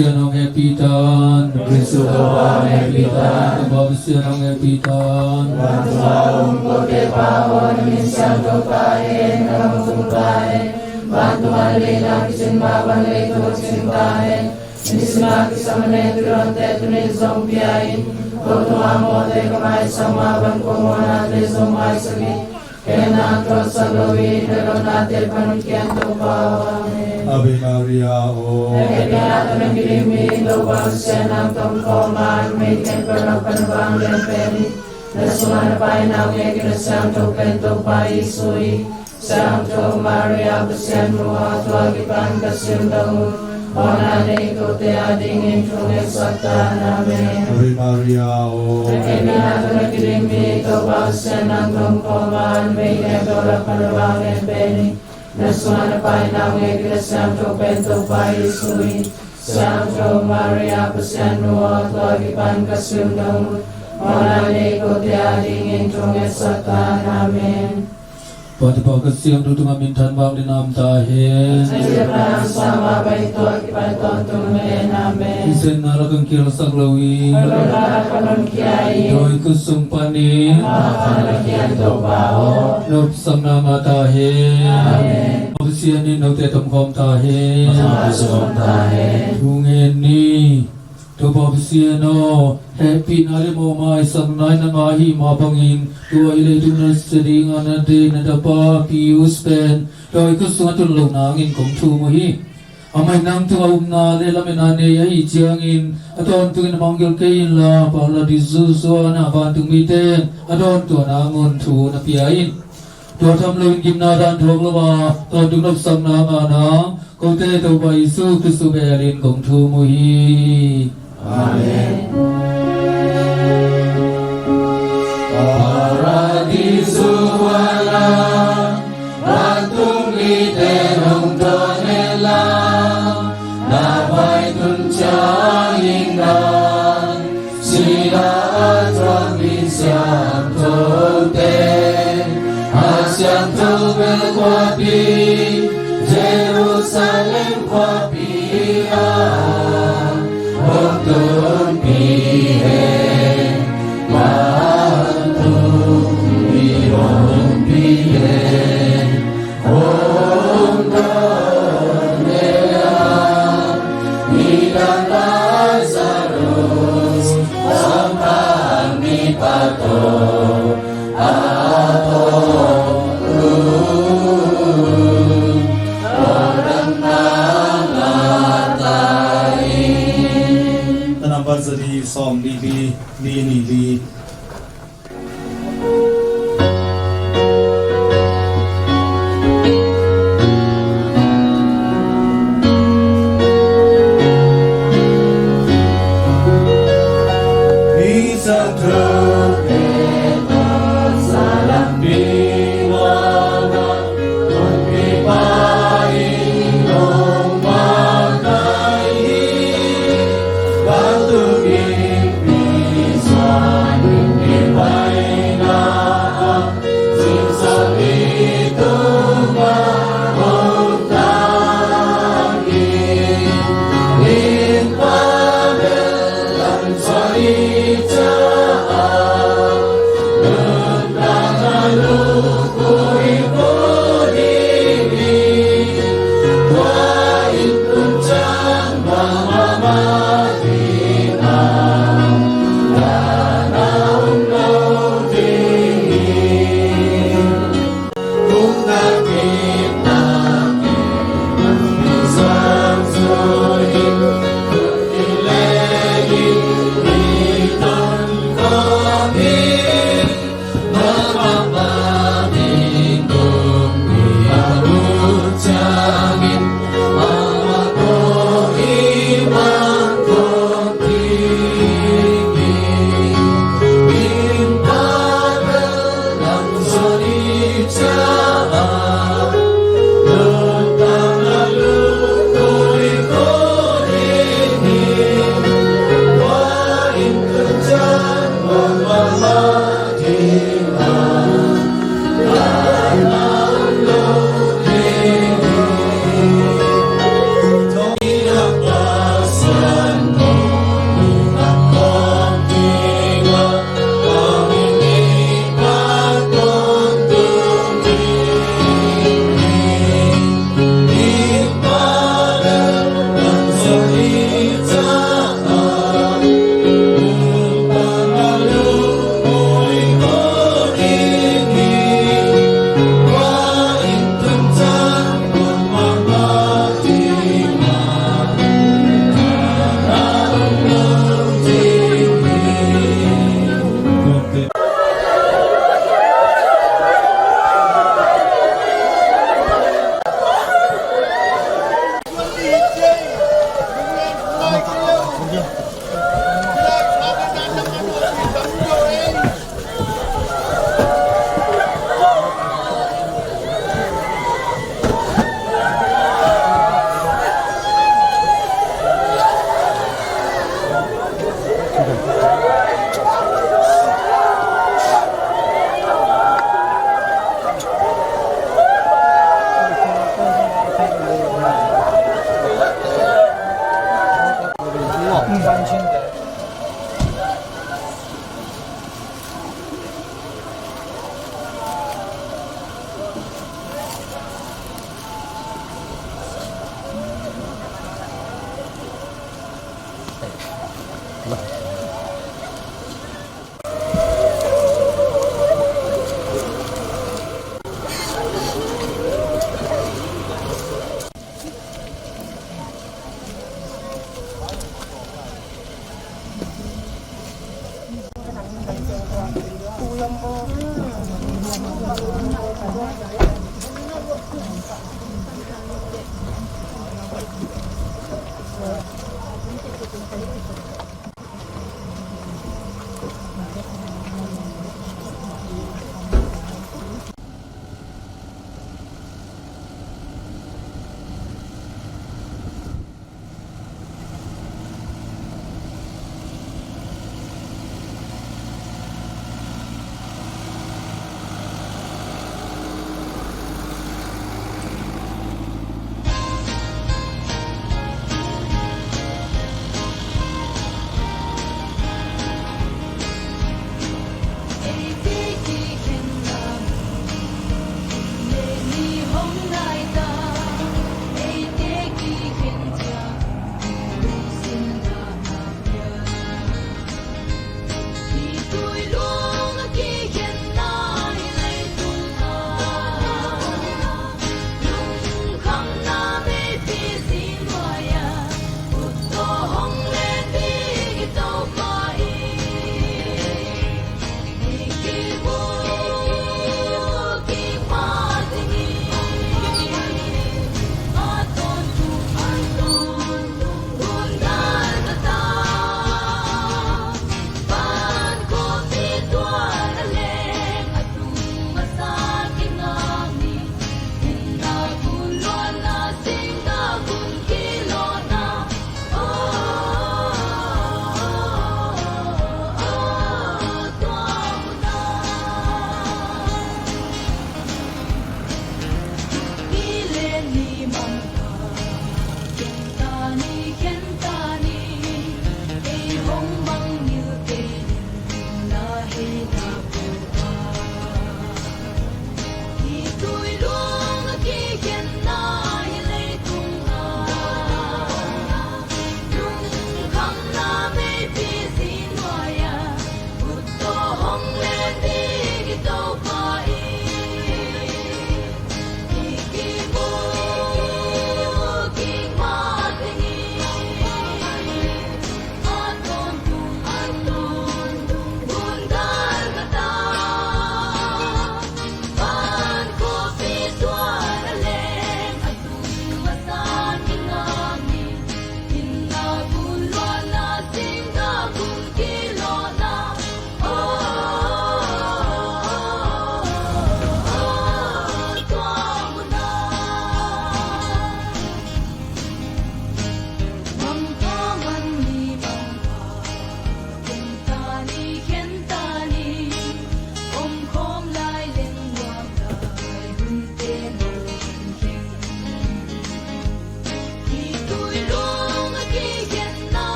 Pasian hong hehpih tan. Khristu Topa hong hehpih tan. Topa Pasian hong hehpih tan. Vantung a om kote pa aw, na min siangtho ta hen, na gam tung ta hen. Vantung a na deihna kicin mah bang leitungah cing ta hen. Nisim a kisam manin tui dawnte tuni zong pia in. Ko tungah mawhte ka maisak mah bang ko mawhnate zong maisak in. Ken na tuahsak lo in, na dawnate pan un kian Topa aw. Amen. Ave Maria aw. Na hehpihna tawh na kidim hi, Topa Pasian nang tong khawm a, numei teng pan a pan a vanglian pen hi. Na sungah na Pa in a hong ngei, na siangtho pen Topa Jesu hi. Siangtho Maria Pasian nu aw, tua kipan ka sim dong un. Mawhna nei kote adingin thu ngetsak ta hen. Amen. Ave Maria aw. Na hehpihna tawh na kidim hi, Topa Pasian nang tong khawm a, numei teng pan a pan a vanglian pen hi. Na sungah na Pa in a hong ngei, na siangtho pen Topa Jesu hi. Siangtho Maria Pasian nu aw, tua kipan ka sim dong un. Mawhna nei kote adingin thu ngetsak ta hen. Amen. Pa, Topa, Kha Siangtho tungah minthan vanglian a om ta hen. Pasian a sang mah bang tua kipan tawntung hen. Amen. Kisiatna lak hong kihelsak lo in. Dawi khut sung panin. Nopsakna ngah ta hen. Amen. Pasian in note tong khawm ta hen. Thu ngen ni. Topa Pasian aw, hehpihna le mawhmaisakna na ngah ahih mah bangin, tua i leitung na sia dingin na deih na tapa Pius pen dawi khut sungah tun loh nangin kong thum uh hi. Amah in nang tungah upna le lametna nei ahih ciangin, a tawntungin a mangngilh kei inla, paradis zuzuan ah vantungmite a dawntuah nangun thu na pia in. Tua tham loin gimna dan thawng lo a, tawntung nopsakna ngah nang, kote Topa Jesu Khristu belin kong thum uh hi. Amen. Paradis zuzuan ah vantungmite hong dawn hen la, na vai tun ciangin nang, sila a thuak mi siangthote, a siangtho bel khuapi, Jerusalem khuapi ah hong tonpih hen. Vantungmi hong ompih hen. Hong dawn hen la, midang Lazarus, sawm khang mipa tawh a tawh uh, tawldamna ngah ta hi. Tanam vat za di sawm nih li, li nih li.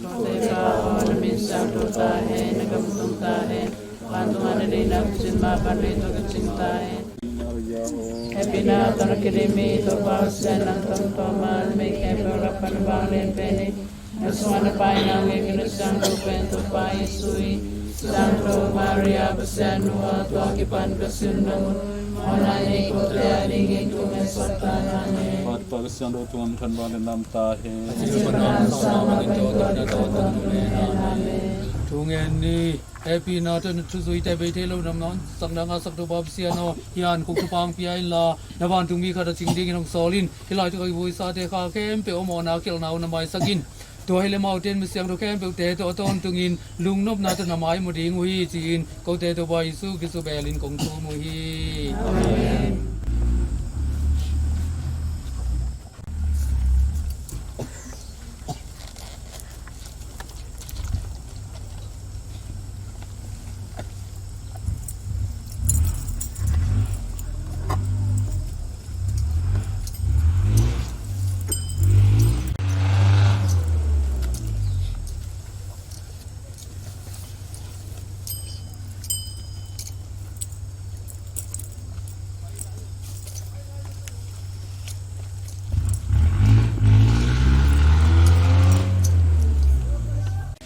Tawlnga aw, na min siangtho ta hen, na gam tung ta hen, vantung a na deihna cing mah bang leitung ah cing ta hen. Hehpihna tawh na kidim hi Topa Pasian, nang tawh om thawm a, numei khempeuh lak pan vanglian pen hi. Na sungah na paina ngei, na siangtho pen Topa Jesu hi. Siangtho Maria Pasian nu aw, tua kipan ka sundong un, mawhna nei kote adingin thungen sak ta hen. Amen. Topa Pasian, tua tungah om thawm vanglian lam ta hen. Amen. Thungen ni. Hehpihna tawh na thuzuite bei thei lo na mawhsakna ngahsak Topa Pasian aw, hih an khuk thupha hong pia inla, na vantungmi khat a cing dingin hong sawl in. Hih laitak a kivui sate kha khempeuh a mawhna khelhna uh na maisak in. Tua hileh amaute in misiangtho khempeuhte tawh a tawntungin lungnopna tawh na maimaw ding uh hi, ci-in kote Topa Jesu Khristu bel in kong thum uh hi. Amen.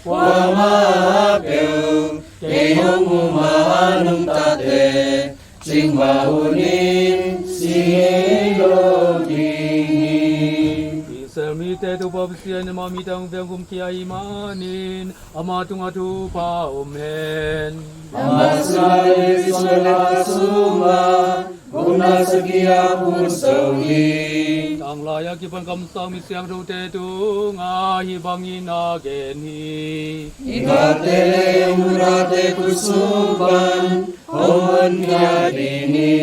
Kuamah peuh kei hong um a nungtate, cingmah un in si ngei lo ding hi. Israel mite Topa Pasian in amah mite hong vengkhumkhia ahih manin, ama tungah thupha om hen. Amah sungah le Israel sungah gupna sagih a puso hi. Tanglai a kipan kamsang misiangthote tungah hih bangin a gen hi. I gate le i munate khut sung pan hong honkhia ding hi.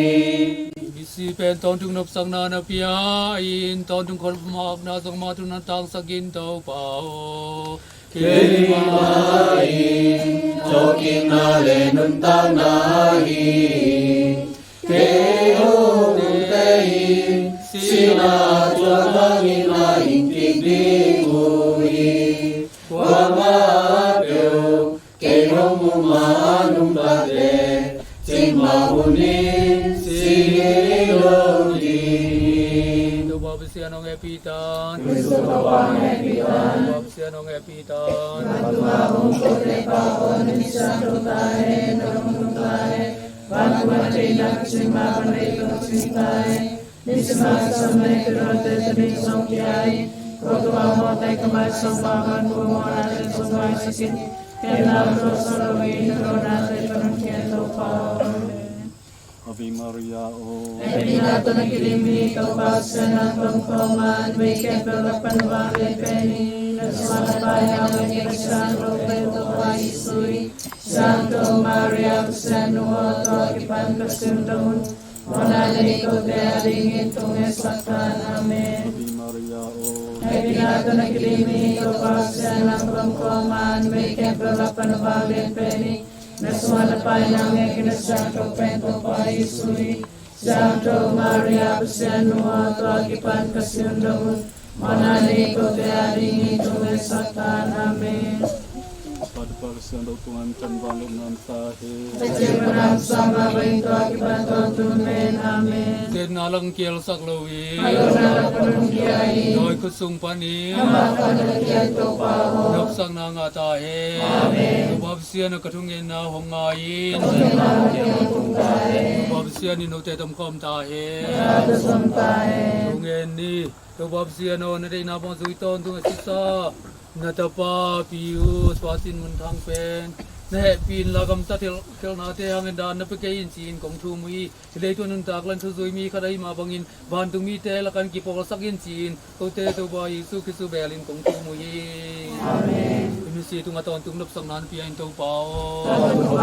Misi pen tawntung nopsakna na pia in, tawntung khuamakna zong amah tungah tangsak in Topa aw. Keimah in thawhkikna le nuntakna hi. Kei hong umte in sihna thuak hangin a hing kik ding uh hi. Kuamah peuh kei hong um a nungtate, cingmah un in si ngei lo ding hi. Topa Pasian hong hehpih ta. Khristu Topa hong hehpih ta. Topa Pasian hong hehpih ta. Vantung a om kote Pa aw, na min siangtho ta hen, na gam tung ta hen, vantung a na deihna cing mah bang leitung ah cing ta hen. Nisim a ka sawlna i tuate tading sawm ki-ai, ko tua mawhte ka maisawm mah bang ko mawhnate zong maisak in. Ka hehpihna tawh sawllo in, ka lohnate pan hong khia in Topa aw. Amen. Ave Maria aw. Hehpihna tawh na kidim hi Topa Pasian, nang tawh om thawm a, numei khempeuh lak pan vanglian pen hi. Na sungah na paina ngei, na siangtho pen Topa Jesu hi. Siangtho Maria Pasian nu aw, tua kipan ka sundong un, mawhna nei kote adingin thungen sak ta hen. Amen. Ave Maria aw. Hehpihna tawh na kidim hi Topa Pasian, nang tawh om thawm a, numei khempeuh lak pan vanglian pen hi. Na sungah na paina ngei, na siangtho pen Topa Jesu hi. Siangtho Maria Pasian nu aw, tua kipan ka sundong un, mawhna nei kote adingin thungen sak ta hen. Amen. Topa Pasian, tua tungah om thawm vanglian lam ta hen. Ka ciangin a om sa mah bangin tua kipan tawntung hen. Amen. Tenna lang kielsak lo hi. Ka lohnate pan hong khia in. Dawi khut sung panin. Amah khat na kian Topa aw. Nopsakna ngah ta hen. Amen. Topa Pasian aw, ka thungetna hong ngai in. Ka thungetna hong ngai in. Topa Pasian in note tawh om khawm ta hen. Ka tawh om ta hen. Thungen ni. Topa Pasian aw, na deihna bang zui tawntung a sisa na tapa Pius Pasin Mun Thang pen na hehpih inla, gamtat khelhnate hangin daan na pia kei in ci-in kong thum uh hi. Hih leitung a nuntak leh thuzui mi khat ahih mah bangin vantung mite lakah kipawlsak in ci-in kote Topa Jesu Khristu bel in kong thum uh hi. Amen. Hih misi tungah tawntung nopsakna na pia in Topa aw. Tawntung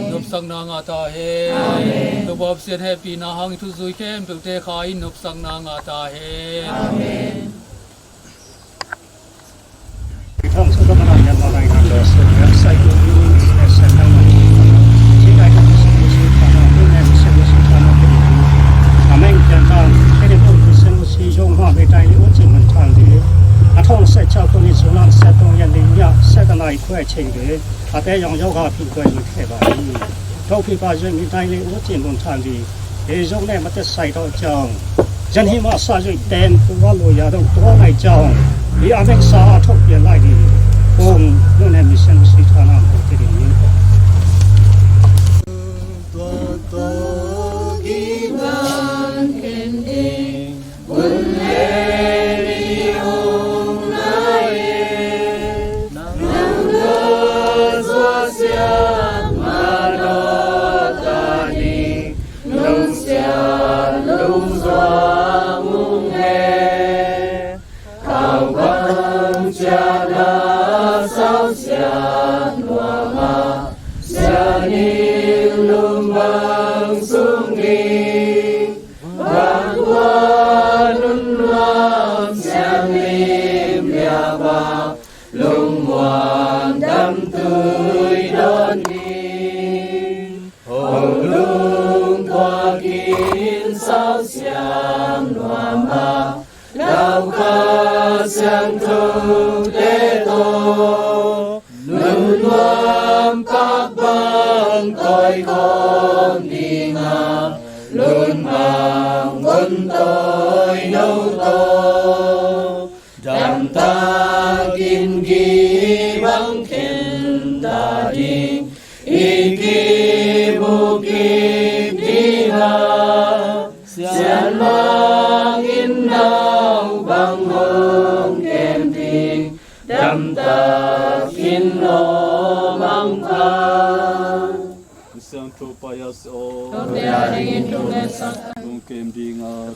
nopsakna ngah ta hen. Amen. Topa Pasian hehpihna hangin thuzui khempeuhte kha in, nopsakna ngah ta hen. Amen. Ni sunan sia tong yan ni nya sia ka nai khuai ching de. Ate yong yoga phi khuai ni khe ba ni. Tau phi pa yong ni nai le u chin bun than di. E yong ne ma te sai to chong. Jan hi ma sa yong ten tu wa lo ya dong to nai chong. Ni a meng sa a thok ya lai ni. Kong nu ne mi sen si tha nam ho te di ni. Siangtho pa ia si aw. Lungkem dinga.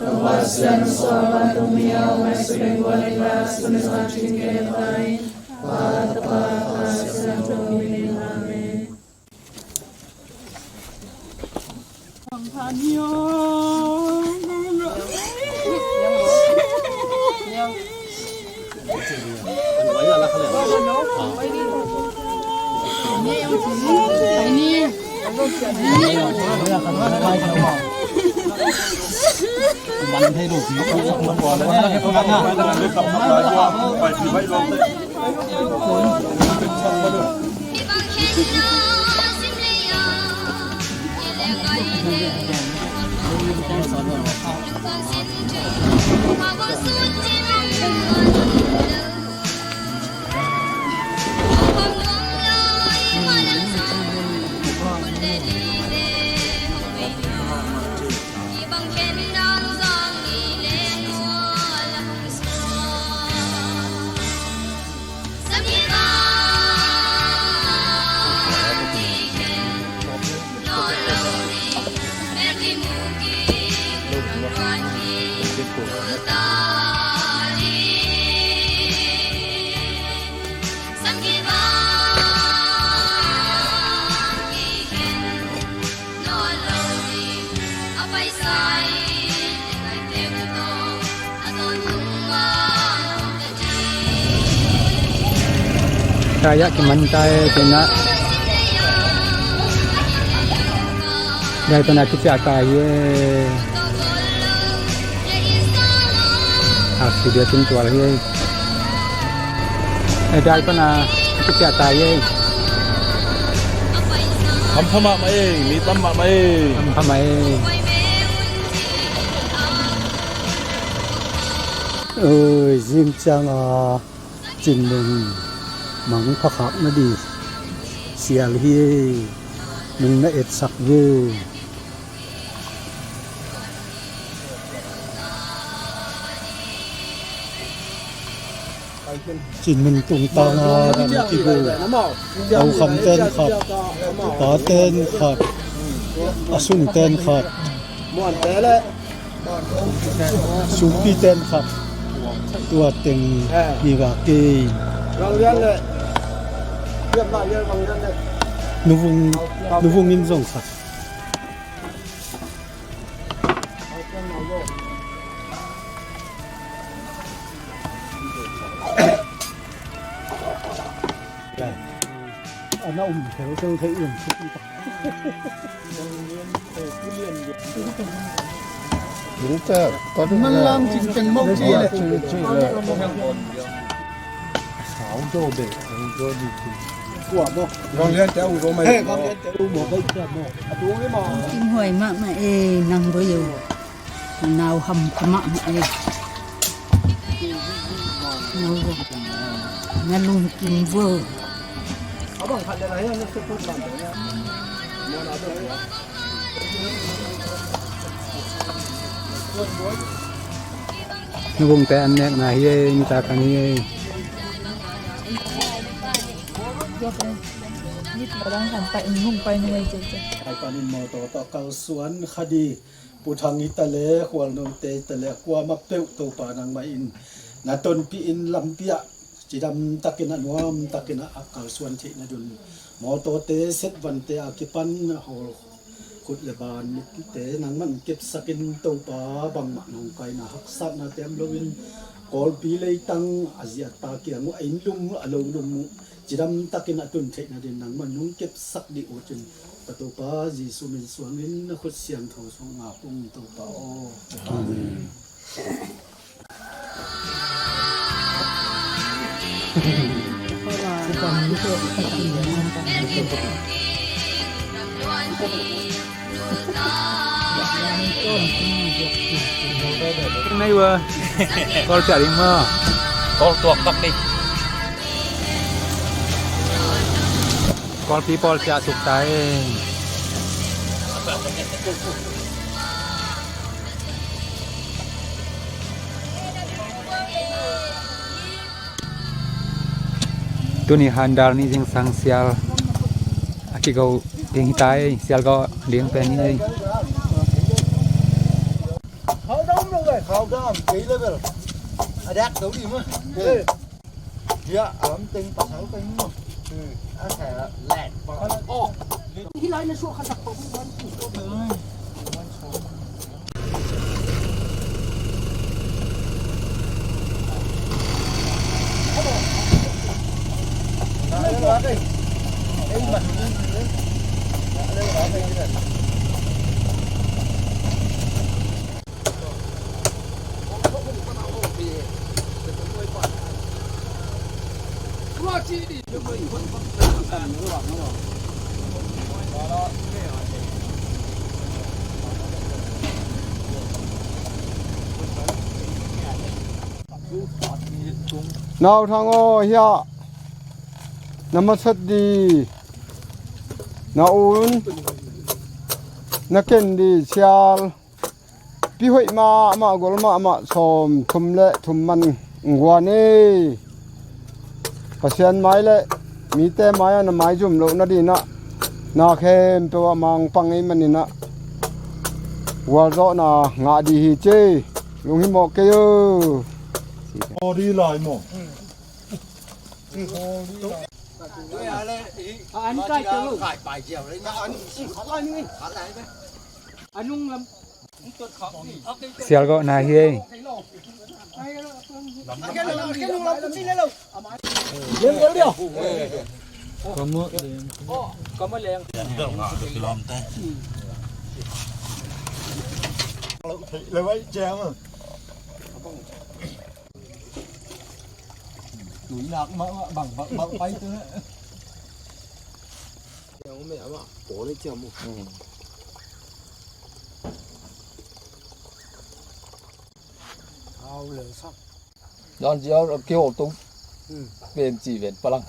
Kaya kiman tai tena. Dai pana kicia tai ye. Aksi dia tin tual ye. Eh, dai pana kicia tai ye. Tam pha mahmah e, mi tam mahmah e. Tam pha mah e. Oi, zing ciang a Cinmen mang phakhak na di sial hi e, nung na etsak ve. Cinmen tungtang a ram kibu, Aukham ten khat, Pa ten khat, A Sung ten khat, Supi ten khat, tua teng hi ga kei. Nuvung, nuvung in zong khat. Ana um theu theu thei um supi ta. Manlang cing teng mawk ci le. Hong zo be, hong zo di ci. Tua mo. Vanglian te hong zo mai. He, Vanglian te hong zo mai. Kim huai mahmah e, nang bo yo. Nau hampha mahmah e. Nau bo. Na lungkim bo. Nubungte an nekna hi ei, nitak an hi ei. Ni pi dang han pa in nung pai nung ei cece. Ai panin mawtaw tawh kalsuan kha di. Pu Thang hi ta le, Khualnote hi ta le, kuamah peuh Topa nangmah in na tonpih in lampi ah cidam takin a nuam takin a kalsuan theih nadin mawtawte, setvante a kipan hawl khut le ban mitte nangman kepsakin Topa, bangmah nawngkaina haksatnate om loin Kawlpi leitang a ziatta kiang uh a inn lum uh a lo lum uh cidam takin a tun theih nadin nangman nong kepsak dih uh cin ka Topa Jesu min suangin na khut siangtho sungah ngak ung Topa aw. Amen. Nei ua. Kawl ciah ding maw? Kawl tuak tak ding. Kawlpi pawl ciah suk ta ei. Tuni Handal ni zingsang sial a kigo ding hi ta ei, sial go ding pen hi ei. Khau dam lo ve, khau dam, kei level. A dak do di ma. Dia, alam teng pasal teng ma. A sa lek pa. Oh. Hi lai na suak khat tak pa. Nau Thang aw, hiah na masat di, na un na ken di sial. Pi hoih mahmah, gol mahmah, sawm thum le thum man guan ei. Pasian mai le mite mai ah na maizum loh nadinah na khempeuh ah mangpang ei maninah gualzawhna ngah dih hi cei. Lunghimawh kei o. Aw, ri lai maw? An kai tau. Anung lam. Sial gawh na hi ei. Don Diao a kiho tung pen ci ven palang.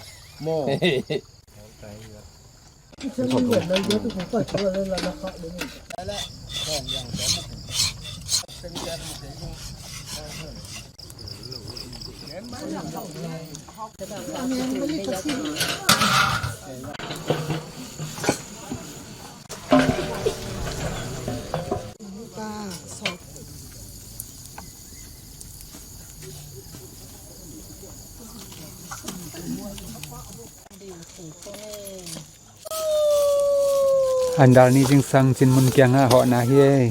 Handal ni zingsang cinmun kiangah hawhna hi ei.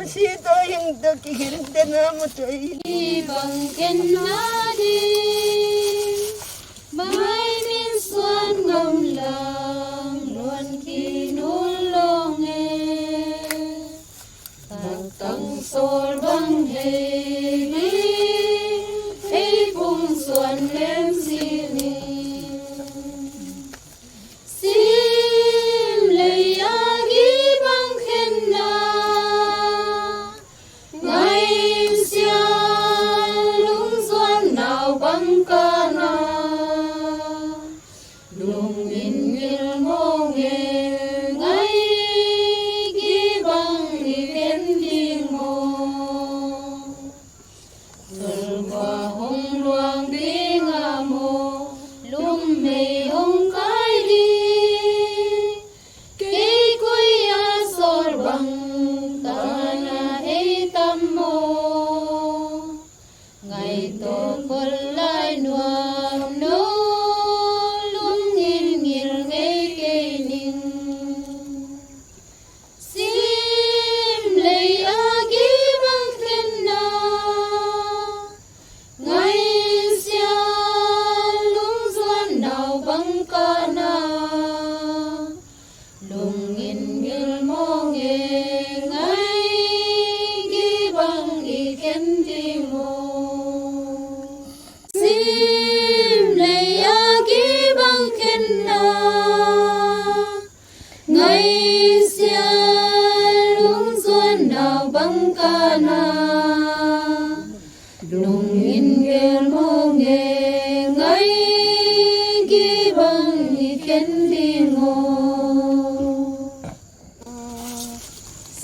Sih tawh hing tawh kikhen tena mawtaw hi. Hih bang khenna ding mai min suan ngam lang luan khin un lawng e. Taktang sawl bang hei ding hei phung suan lem sih ning. Sim lei a gih bang khenna ngaihsia lungzuan nau bang kahna lungin ngil mawng e. Ngai gih bang i khen ding maw? Tolhua hong luang ding a maw? Lumhei hong kai ding kei koi a sawl bang kahna hei tam maw? Ngai tawh khol lai nuam no lungin ngil ngei kei ning. Sim lei a gih bang khenna ngaihsia lungzuan nau bang kahna lungin ngil mawng e. Ngai gih bang i khen ding maw? Sim lei a gih bang khenna ngaihsia lungzuan nau bang kahna lungin ngil mawng e. Ngai gih bang i khen ding maw?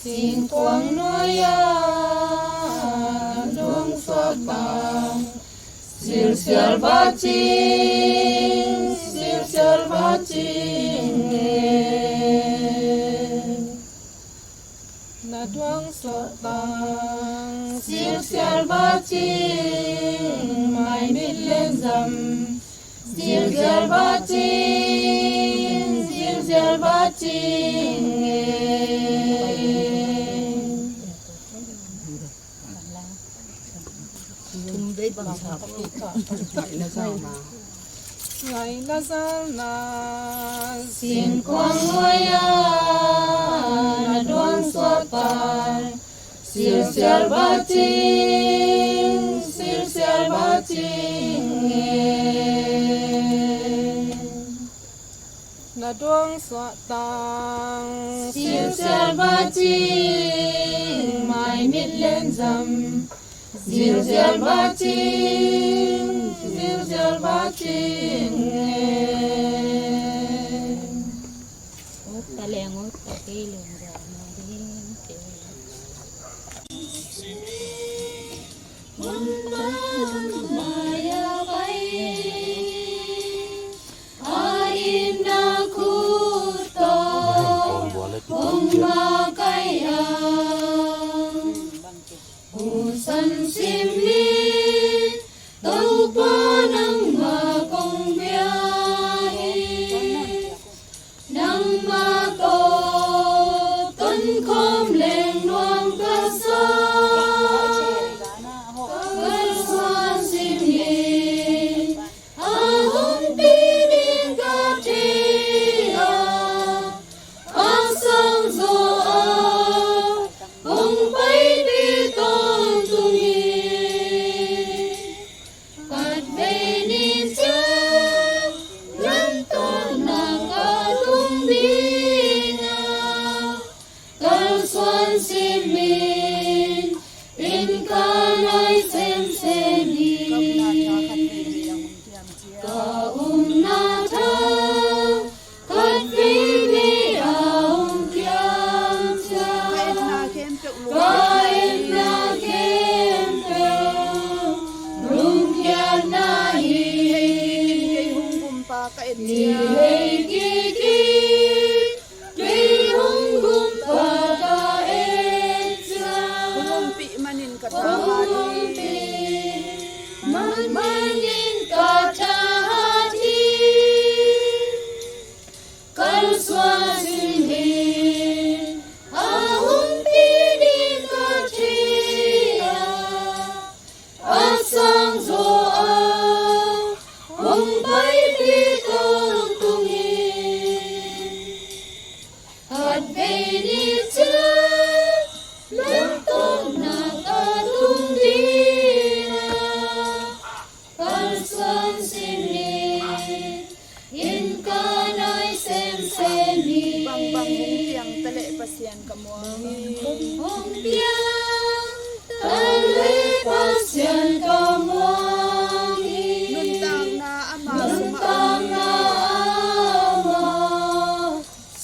Singkuang nuai-ah duang suak tang, silsial vacing, silsial vacing e. Na duang suak tang, silsial vacing, mai mit len zam, silsial vacing, silsial vacing e. Ngai na zalna singkuang nuai-ah na duang suak tang, silsial vacing, silsial vacing e. Na duang suak tang, silsial vacing, mai mit len zam, silsial vacing, silsial vacing e. Ut ta leng, ut ta kei leng, za ma ding kei. Hun man maya pai a, itna khut tawh hong makaih a, Pu San Simin, Topa nangmah kong pia hi. Nangmah tawh tonkhawm leng nuam ka sa. Ka kalsuan Simin a hong pi ding ka thei a, a sang zaw a hong paipih tawntung hi. Khatvei ni ciang lamtawna ka tung ding a, kalsuan Simin in ka nai semsem hi. Ka umna tha khatvei vei a hong kiam ciang, ka etna khempeuh lungkiatna hi. Ni hei kik hi, kei hong gumpa ka et ciang, kong ompih manin ka thahat hi. Kong ompih manmanin ka thahat hi. Kalsuan Simin a hong pi ding ka Ka muang hi. Hong piang, ka le Pasian ka muang hi. Nuntakna ama sungah om hi. Nuntakna ama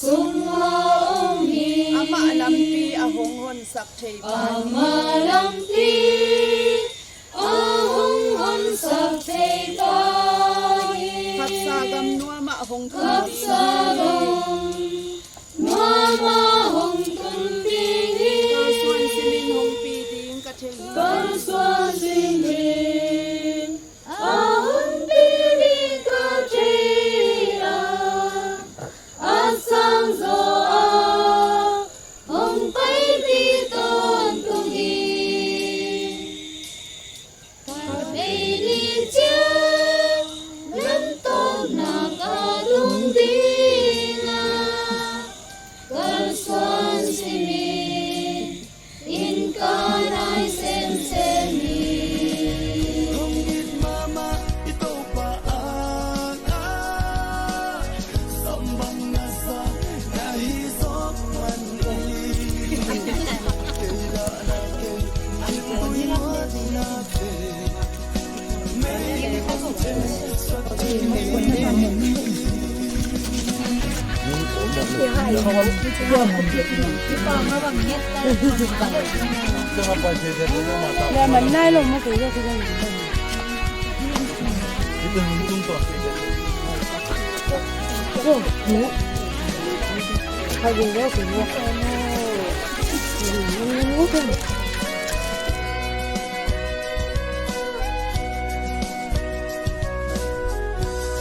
sungah om hi. Amah lampi a hong honsak thei pa hi. Amah lampi a hong honsak thei pa hi. Khapsa gam nuamah hong tun ding. Khapsa gam nuamah hong tun ding hi. Kalsuan simin hong pi ding ka thei hi. Kalsuan simin a hong pi ding ka thei hi. A sang zaw a hong paipih tawntung hi. Khatvei ni ciang lamtawmna ka lung ding a, kalsuan simin in ka nai semsem hi. Hong it mahmah i Topa angah, sambang na sa na hi zawk man hi. Kei dahna kei, kei muatna kei.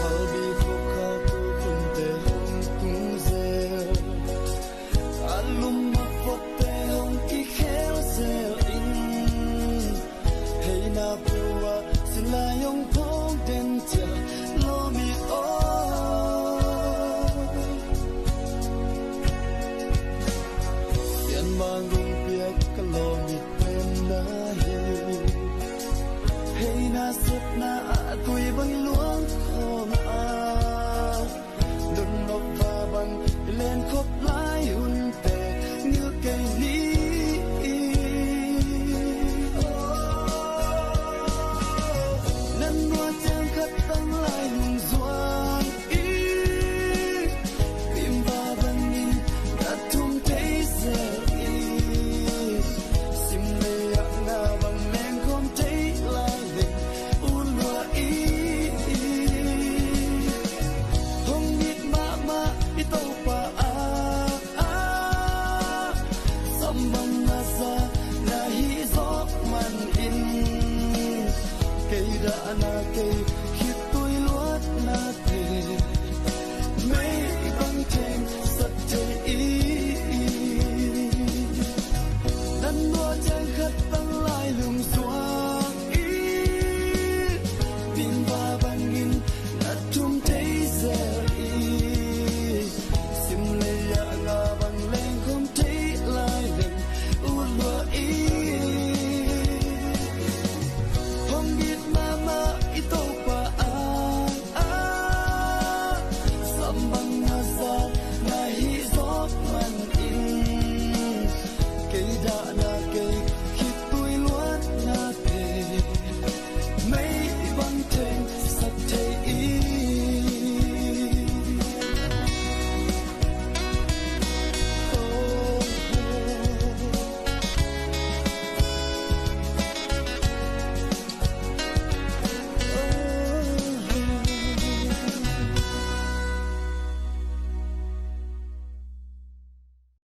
Phalbi khua kha tu khunte hong tung zel, a lum a phokte hong kikhel zel in, heina pua sinlai hong phawng den cia lawm i aw. Sianmang hong piak ka lawm i pen na hi. Heina sepna ah tui bang i luang khawm a, donnop va bang i lenkhop lai hunte ngil kei ni. Nan nuat ciang khat tang lai lung zuang i, pimva bangin na thum thei zel i, sim lei ah nga bang lengkhawm thei lai leng ut lua i. Hong it mahmah i Topa angah, sambang na sa na hi zawk man in, kei dahna kei khitui luatna kei mei bang theng sak thei i. Nan nuat ciang khat tang lai lung zuang i, pimva bangin na thum thei zel i, sim lei ah nga bang lengkhawm thei lai leng ut lua i. Hong it mahmah i Topa angah, sambang